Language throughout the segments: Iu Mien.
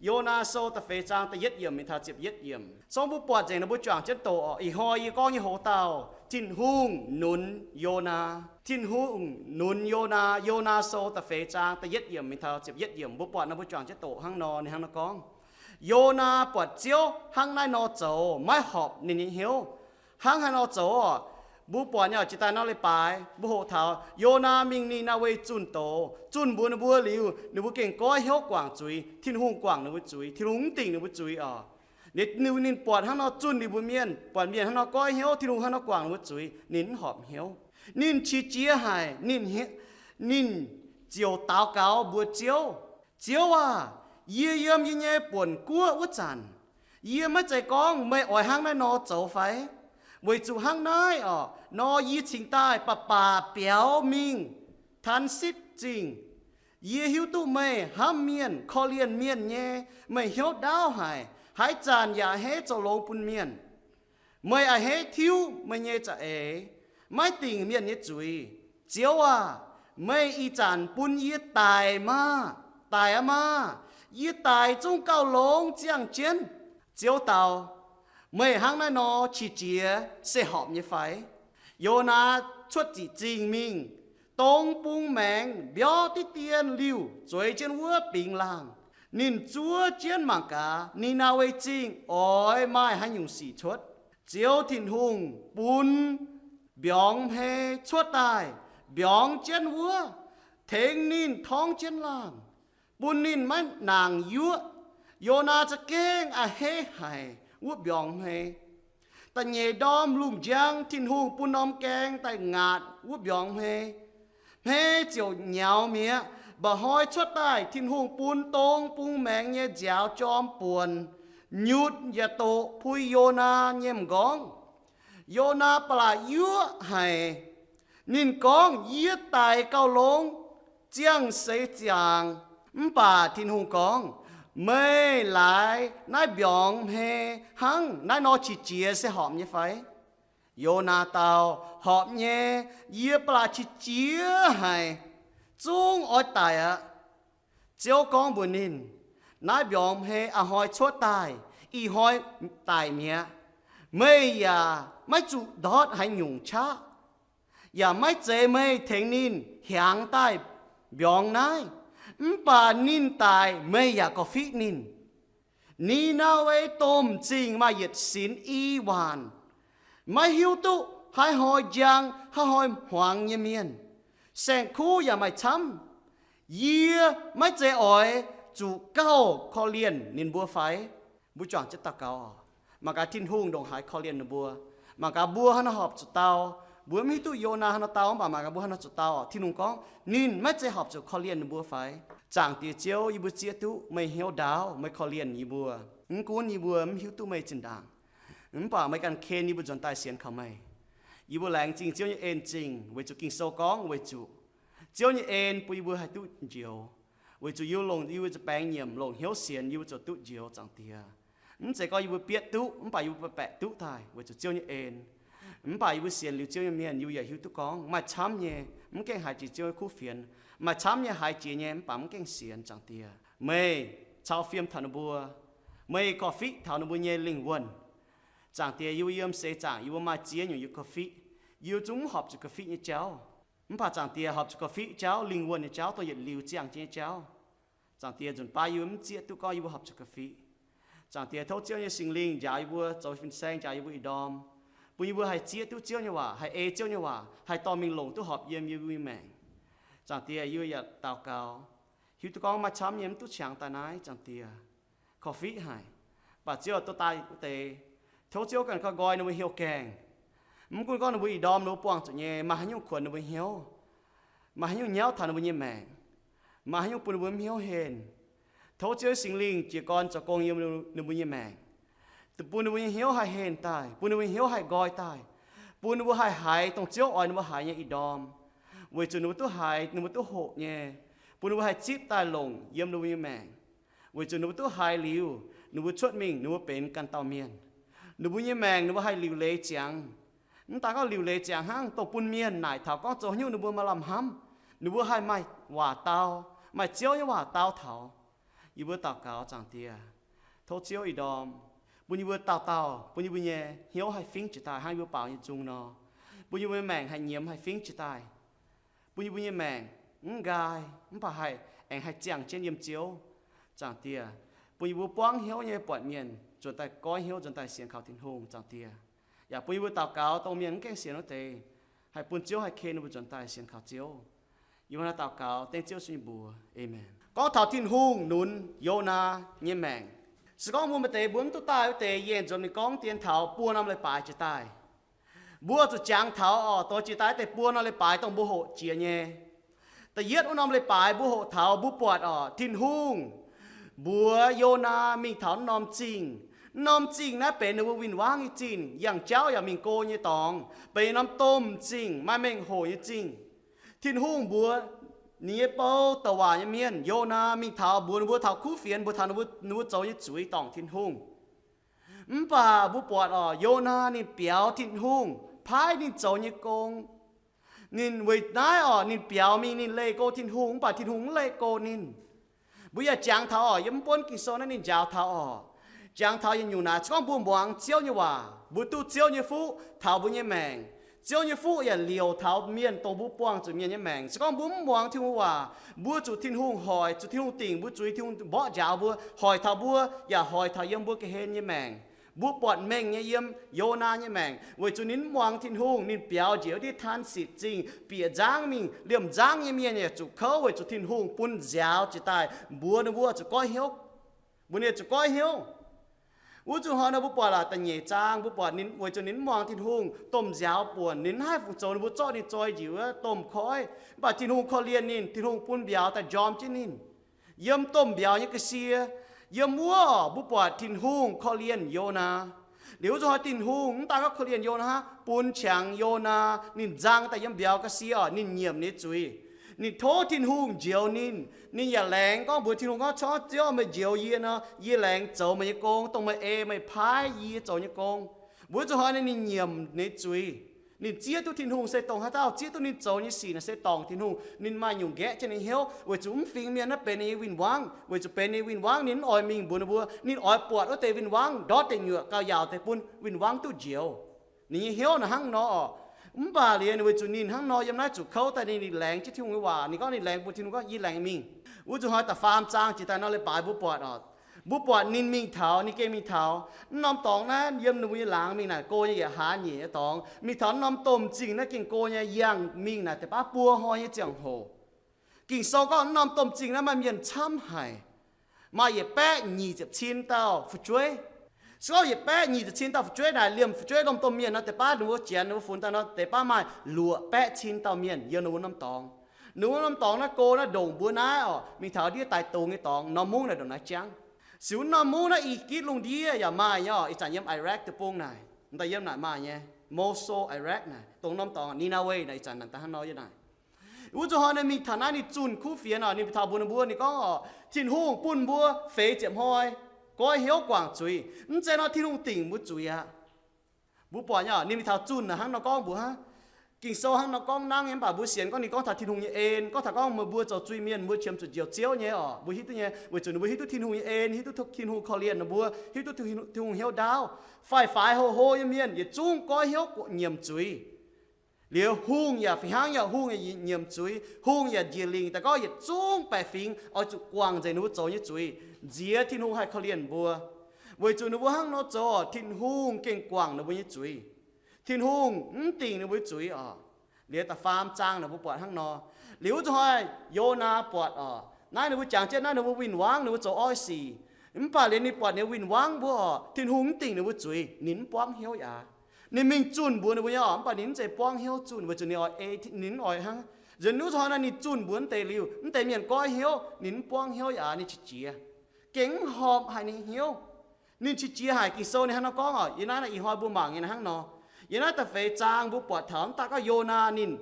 Yonaa Sou da'feix zaang da'yietv yiemc mingh taux ziepc yietv yiemc. Sou mbuo buatc nzengc nor mbuo juangc jienv doqc oc. Ih hnoi yie gorngv nyei hoc-dauh, Tin-Hungh nunz Yonaa. Tin-Hungh nunz Yonaa. Yonaa Sou da'feix zaang da'yietv yiemc mingh taux ziepc yietv yiemc. Mbuo buatc nor mbuo juangc jienv doqc hnangv nor, ninh hnangv nor gorngv. Yonaa buatc Ziouv hnangv naaiv nor zoux, maiv horpc ninh nyei hnyouv. Hnangv haaix nor zoux oc? Mbuo buatc nyei oc, jiex daaih nor leiz-baaix mbuo hoqc taux Yonaa mingh Ni^naa^we zunh doz. Zunh mbuox ninh mbuo liuz, ninh mbuo gengh goiv hnyouv guangc zuiz. Tin-Hungh guangc ninh mbuo zuiz. Tin-Hungh mv dingc ninh mbuo zuiz oc. Ninh, ninh buatc hnangv nor zunh ninh mbuo mienh, buatc mienh hnangv nor goiv hnyouv, Tin-Hungh hnangv nor guangc ninh mbuo zuiz, ninh mv horpc hnyouv. Ninh qiex jiez haic, ninh, ninh ziouc daux gaux mbuox Ziouv, Ziouv aah! Yie yiem yie nyei buonc guoqv wuov zanc, yie maiv zeiz gorngv meih oix hnangv naaiv nor zoux fai? Weic zuqc hnangv naaiv oc, nor yie cingx daaih baac baac biaux mingh Taanv^sitv Zingh. Yie hiuv duqv meih hnamv mienh, korv-lienh mienh nyei. Meih hnyouv ndaauv haic, haaix zanc yaac a'hneiv zoux longx bun mienh. Meih a'hneiv tiuv meih nyei za'eix, maiv dingc mienh nyei zuiz. Ziouv aah! Meih ih zanc bun yie daic maah! Daic aqv maah! Yie daic zungv gauh longx ziangh jienv. Ziouv dau, Meih hnangv naaiv nor qiex jiez se horpc nyei fai? Yonaa cuotv ziqc zingh mingh, dong bung maengx, mbiorv diqv dien liuh, zueiz jienv wuov bingx laangh. Ninh zuov jienv mangc gaax Ni^naa^we Zingh oix maaih haaix nyungc sic cuotv. Ziouv Tin-Hungh bun mbiorngz hmei cuotv daaih, mbiorngz jienv wuov, tengx ninh torngv jienv laangh, bun ninh maiv nangc yuoqv. Yonaa za'gengh a'hneiv haic wuov mbiorngz hmei. Da'nyeic ndorm lungh njang, Tin-Hungh bun norm gaeng daaih ngaatc wuov mbiorngz hmei. Hmei ziouc nyaux mi'aqv. Mba'hnoi cuotv daaih, Tin-Hungh bun dong bung maengx nyei nziaaux jorm buonc, nyutc yaac doqc pui Yonaa nyei m'nqorngv. Yonaa ba'laqc yuoqv haic. Ninh gorngv, Yie daic gauh longx, ziangh seix ziangx. Mv baac Tin-Hungh gorngv, Meih laaix naaiv mbiorngz hmei hnangv naaiv nor qiex jiez se horpc nyei fai? Yonaa dau, Horpc nyei. Yie ba'laqc qiex jiez haic, zungv oix daic aqv. Ziouv gorngv mbuox ninh, Naaiv mbiorngz hmei a'hnoi cuotv daaih, ih hnoi daic mi'aqv. Meih yaac maiv zuqc ndortv haaix nyungc qaqv, yaac maiv zeiz meih tengx ninh hiaangx daaih mbiorngz naaiv. Mv baac ninh daic, meih yaac korv-fiqv ninh. Ni^naa^we Domh Zingh maaih yietc sinx i waanc, maiv hiuv duqv haaix hnoi njang haaix hnoi hmuangx nyei mienh. Saeng-kuv yaac maaih camv. Yie maiv zeiz oix zuqc gauh korv-lienh ninh mbuo fai? Mbuo juangc jienv daux gaux oc. Mangc gaax Tin-Hungh ndongc haaix korv-lienh ninh mbuo. Mangc gaax mbuo hnangv haaix nor horpc zuqc dau. Mbuo mv hiuv duqv Yonaa hnangv haaix nor dau, mv baac mangc gaax mbuo hnangv haaix nor zuqc dau oc. Tin-Hungh gorngv ninh maiv zeiz horpc zuqc korv-lienh ninh mbuo fai? Zaangc Diex Ziouv, yie mbuo zieqv duqv meih hnyouv ndaauv, meih korv-lienh yie mbuo. Mv gunv yie mbuo mv hiuv duqv meih zinh ndaangc, mv baac meih ganh ken yie mbuo nzuonx daaih sienx kaux meih. Yie mbuo laengz zingh Ziouv nyei en zingh weic zuqc Ging-Sou gorngv weic zuqc Ziouv nyei en bun yie mbuo haih duqv njoux. Weic zuqc yie mbuo longc yie mbuo nza'baengx nyiemc, longc hnyouv sienx, yie mbuo ziouc duqv njoux, Zaangc Diex. Mv zeiz gorngv yie mbuo bietv duqv, mv baac yie mbuo baeqc duqv daaih weic zuqc Ziouv nyei en. Mv baac yie mbuo sienx liuz Ziouv nyei mienh, yie mbuo yaac hiuv duqv gorngv maaih camv nyei, mv gaengh haiz jiex Ziouv nyei kuv fienx. Maaih camv nyei haiz jiex nyei, mv baac mv gaengh sienx, Zaangc Diex. Meih cau fiem taux ninh mbuo. Meih korv-fiqv taux ninh mbuo nyei lingh wuonh. Zaangc Diex, yie mbuo yiem seix zaangc yie mbuo maaih ziex nyungc yie korv-fiqv. Yie mbuo zungv mv horpc zuqc korv-fiqv nyei jauv. Mv baac Zaangc Diex, horpc zuqc korv-fiqv jauv, lingh wuonh nyei jauv, dongh yietc liuz ziangh jienv nyei jauv. Zaangc Diex, nzunc baav yie mbuo mv zieqv duqv gorngv yie mbuo horpc zuqc korv-fiqv. Zaangc Diex, tov Ziouv nyei Singx Lingh njaaux yie mbuo, zoux fin-saeng njaaux yie mbuo ih ndorm, bun yie mbuo haih zieqv duqv Ziouv nyei waac, haih ei Ziouv nyei waac, haih dorh mingh longc duqv horpc yiem yie mbuo nyei maengc. Zaangc Diex, yie mbuo yaac daux gaux, hiuv duqv gorngv maaih camv nyei mv duqv qangx daaih naaiv, Zaangc Diex, korv-fiqv haic. Mv baac Ziouv, dorh daaih wuov deix, tov Ziouv ganh koi nqoi ninh mbuo hnyouv gaengh. Mv gunv gorngv ninh mbuo ih ndorm ninh mbuo buangh zuqc nyei, maaih haaix nyungc kuonx ninh mbuo hnyouv, maaih haaix nyungc nyauv taux ninh mbuo nyei maengc, maaih haaix nyungc bun ninh mbuo mv hnyouv henh. Tov Ziouv Singx Lingh jiez gorn zoux gong yiem ninh mbuo nyei maengc, bun ninh mbuo nyei hnyouv haih henh daaih, bun ninh mbuo nyei hnyouv haih nqoi daaih, bun ninh mbuo haih haiz dongh Ziouv oix ninh mbuo haiz nyei ih ndorm, weic zuqc ninh mbuo duqv haiz, ninh mbuo duqv hoqc nyei, bun ninh mbuo haih zipv daaih longc yiem ninh mbuo nyei maengc. Weic zuqc ninh mbuo duqv haiz liuz, ninh mbuo cuotv mingh, ninh mbuo benx ganh dauh mienh. Ninh mbuo nyei maengc ninh mbuo haih liuc leiz ziangx. Mv daan gorngv liuc leiz ziangx hnangv, dongh bun mienh naaic taux gorngv zoux haaix nyungc ninh mbuo maaih lamh hnamv, ninh mbuo haih maaih waac dau, maaih Ziouv nyei waac dau taux. Yie mbuo daux gaux, Zaangc Diex, tov Ziouv ih ndorm bun yie mbuo dauh dauh, bun yie mbuo nyei hnyouv haih fingx jiez daaih hnangv yie mbuo baaux nyei nzung nor, bun yie mbuo nyei maengc haih nyiemz haih fingx jiez daaih, bun yie mbuo nyei maengc mv nqaai mv baac haih aengx haih ziangh jienv yiem Ziouv. Zaangc Diex, bun yie mbuo buangv hnyouv nyei buatc mienh nzuonx daaih goiv hnyouv, nzuonx daaih sienx kaux Tin-Hungh, Zaangc Diex. Yaac bun yie mbuo daux gaux dongh mienh mv gaengh sienx wuov deix, haih bun Ziouv haih ken ninh mbuo nzuonx daaih sienx kaux Ziouv. Yie mbuo naaiv daux gaux dengv Ziouv Yesu nyei mbuox. Aamen. Gorngv taux Tin-Hungh nunz Yonaa nyei maengc, se gorngv mbuo maaih deix mbuo mv duqv daaih wuov deix, yie aengx nzuonx mingh gorngv dien taux buo norm leiz-baaix jiez daaih. Mbuo zuqc jangx taux oc, doix jiez daaih deix buo norm leiz-baaix dongh mbuo hoqc jiex nyei. Da'yietv wuov norm leiz-baaix mbuo hoqc taux mbuo buatc oc, Tin-Hungh mbuox Yonaa mingh taux wuov norm zingh. Wuov norm zingh naaiv benx ninh mbuo win-wangv nyei zingh, yangh jauv yaac mingh go nyei dorngx, benx norm domh zingh, maaih mengh hoc nyei zingh. Tin-Hungh mbuox ninh nyei bou douc waac nyei mienh, Yonaa, mingh taux, mbuox ninh mbuo taux kuv fienx, mbuox taux ninh mbuo zoux nyei zuiz dorngc Tin-Hungh. Mv baac mbuo buatc oc, Yonaa ninh biaux Tin-Hungh paaiv ninh zoux nyei gong. Ninh weic naaiv oc, ninh biaux mingh, ninh leih go Tin-Hungh, mv baac Tin-Hungh mv leih go ninh. Mbuo yaac jangx taux oc, yiem mv buonv Ging-Sou naaiv ninh njaaux taux oc, jangx taux yietc nyungc naaic, se gorngv mbuo muangx Ziouv nyei waac, mbuo duqv Ziouv nyei fuqv taux mbuo nyei maengc. Ziouv nyei fuqv yaac liouc taux mienh dongh mbuo buangh zuqc mienh nyei maengc. Se gorngv mbuo mv muangx Tin-Hungh waac, mbuo zuqc Tin-Hungh hoic, zuqc Tin-Hungh dingc mbuo zuiz, Tin-Hungh mborqv njaaux mbuo, hoic taux mbuo, yaac hoic taux yiem mbuo ga'hlen nyei maengc. Mbuo buatc mengh nyei yiem Yonaa nyei maengc, weic zuqc ninh mv muangx Tin-Hungh, ninh biaux njiec wuov ndiev Taansitc Zingh, bieqc nzangv mingh. Liemh nzangv nyei mienh yaac zuqc kouv weic zuqc Tin-Hungh bun nziaaux jiez daaih mbuox ninh mbuo zuqc goiv hnyouv. Mbuo ninh zuqc goiv hnyouv. Wuov zuqc hnoi nor mbuo buatc laaix da'nyeic zaang, mbuo buatc ninh weic zuqc ninh mv muangx Tin-Hungh, domh nziaaux buonc, ninh mv haih fungc zoux, ninh mbuo zorqv ninh zoi njiec wuov domh koiv. Mv baac Tin-Hungh korv-lienh ninh, Tin-Hungh bun mbiauz daaih njorm jienv ninh. Yiem domh mbiauz nyei ga'sie, yiem wuov mbuo buatc Tin-Hungh korv-lienh Yonaa. Liuz wuov zuqc hnoi Tin-Hungh mv daan gorngv korv-lienh Yonaa, bun qangx Yonaa ninh nzang daaih yiem mbiauz ga'sie oc, ninh nyiemc ninh nyei zuiz. Ninh tov Tin-Hungh njoux ninh. Ninh yaac laengz gorngv mbuox Tin-Hungh gorngv, Corc Ziouv, meih njoux yie nor, yie laengz zoux meih nyei gong, dongh meih ei meih paaiv yie zoux nyei gong. Mbuo zuqc hnoi ninh nyiemc ninh nyei zuiz. Ninh zieqv duqv Tin-Hungh se dongh haaix dauh, zieqv duqv ninh zoux nyei sic naaic se dorngc Tin-Hungh. Ninh maaih nyungc nqaeqv jienv ninh hnyouv, weic zuqc mv fingx mienh naaiv benx ninh nyei win-wangv. Weic zuqc benx ninh nyei win-wangv, ninh mv oix mingh mbuox ninh mbuo. Ninh oix buatc wuov deix win-wangv ndortv deic nyuoqc gauh yaauc deix bun win-wangv duqv njoux. Ninh nyei hnyouv naaic hnangv nor oc. Mv baac liuz weic zuqc ninh hnangv nor yiem naaiv zuqc kouv daaih, ninh laengz jienv Tin-Hungh nyei waac. Ninh gorngv ninh laengz bun Tin-Hungh gorngv, Yie laengz mingh. Wuov zuqc hnoi da'faam zaang jiex daaih nor leiz-baaix mbuo buatc oc, mbuo buatc ninh mingh taux, ninh gengh mingh taux wuov norm dorngx naaiv, yiem ninh mbuo nyei laangz mingh naaic go nyei yietc hlaax nyeic nyei dorngx, mingh taux wuov norm domh zingh naaiv gengh go nyei, yangh mingh naaic deix baav buo hnoi nyei ziangh hoc. Ging-Sou gorngv wuov norm domh zingh naaiv maaih mienh camv haic, maaih yietc baeqv nyic ziepc cin dauh fu'jueiv. Se gorngv yietc baeqv nyic ziepc cin dauh fu'jueiv naaic, liemh fu'jueiv lomh domh mienh nor, deix baav ninh mbuo janx ninh mbuo funx daaih nor, deix baav maaih luoqc baeqv cin dauh mienh yiem ninh mbuo norm dorngx. Ninh mbuo norm dorngx naaiv go naaiv ndongc mbuo naaiv oc, mingh taux ndiev daix dungz nyei dorngx, norm mungv naaic ndongc naaiv jangv. Sic wuov norm mungv naaiv i gitv lungh ndiev yaac maaih nyei oc. Ih zanc yiem Iraq deic-bung naaic, daaih yiem naaic maaih nyei, Mosul, Iraq naaic, dongh norm dorngx Nineveh naaic, ih zanc naaic daaih hnangv nor yiem naaic. Wuov zuqc hnoi ninh mingh taux naaiv, ninh zunh kuv fienx oc, ninh mingh taux mbuox ninh mbuo, ninh gorngv oc, Tin-Hungh bun mbuo feix ziepc hnoi goiv hnyouv guangc zuiz. Mv zeiz nor Tin-Hungh dingc mbuo zuiz aqv. Mbuo buatc nyei oc, ninh mingh taux zunh naaic hnangv nor gorngv mbuox hnangv. Ging-Sou hnangv nor gorngv nangv nyei, mv baac mbuo sienx gorngv ninh gorngv taux Tin-Hungh nyei en, gorngv taux gorngv meih mbuo zoux zuiz-mienh, mbuo qiemx zuqc njoux Ziouv nyei oc. Mbuo hiuv duqv nyei, weic zuqc ninh mbuo hiuv duqv Tin-Hungh nyei en, hiuv duqv Tin-Hungh korv-lienh ninh mbuo, hiuv duqv Tin-Hungh hnyouv ndaauv. Faix-faix hoc-hoc nyei mienh yietc zungv goiv hnyouv nyiemc zuiz. Liuz hungh yaac fih hnangv nyei, hungh yaac nyiemc zuiz, hungh yaac njiec lingc daaih gorngv yietc zungv baeqc fingx oix zuqc guangc nzengc ninh mbuo zoux nyei zuiz, nziex Tin-Hungh haih korv-lienh mbuo. Weic zuqc ninh mbuo hnangv nor zoux, Tin-Hungh gengh guangc ninh mbuo nyei zuiz. Tin-Hungh mv dingc ninh mbuo nyei zuiz oc. Liuz da'faam zaang naaic mbuo buatc hnangv nor. Liuz wuov zuqc hnoi Yonaa buatc oc, naaiv ninh mbuo jangx jienv naaiv ninh mbuo win-wangv, ninh mbuo zoux orqv sic. Mv baac liuz ninh buatc ninh win-wangv mbuo oc, Tin-Hungh mv dingc ninh mbuo zuiz, ninh mv buangv hnyouv yaac. Ninh mingh zunh mbuox ninh mbuo nyei oc, mv baac ninh mv zeiz buangv hnyouv zunh, weic zuqc ninh oix ei, ninh mv oix hnangv. Nzunc wuov zuqc hnoi naaic ninh zunh mbuox deix liuz, mv deix mienh goiv hnyouv, ninh mv buangv hnyouv yaac, ninh qiex jiez, gengh mv horpc haic ninh hnyouv. Ninh qiex jiez haic. Ging-Sou ninh hnangv nor gorngv oc, yiem naaiv naaic ih hnoi mbuo mangc nyei naaiv hnangv nor. Yiem naaiv da'feix zaang mbuo buatc taux mv daaih gorngv Yonaa ninh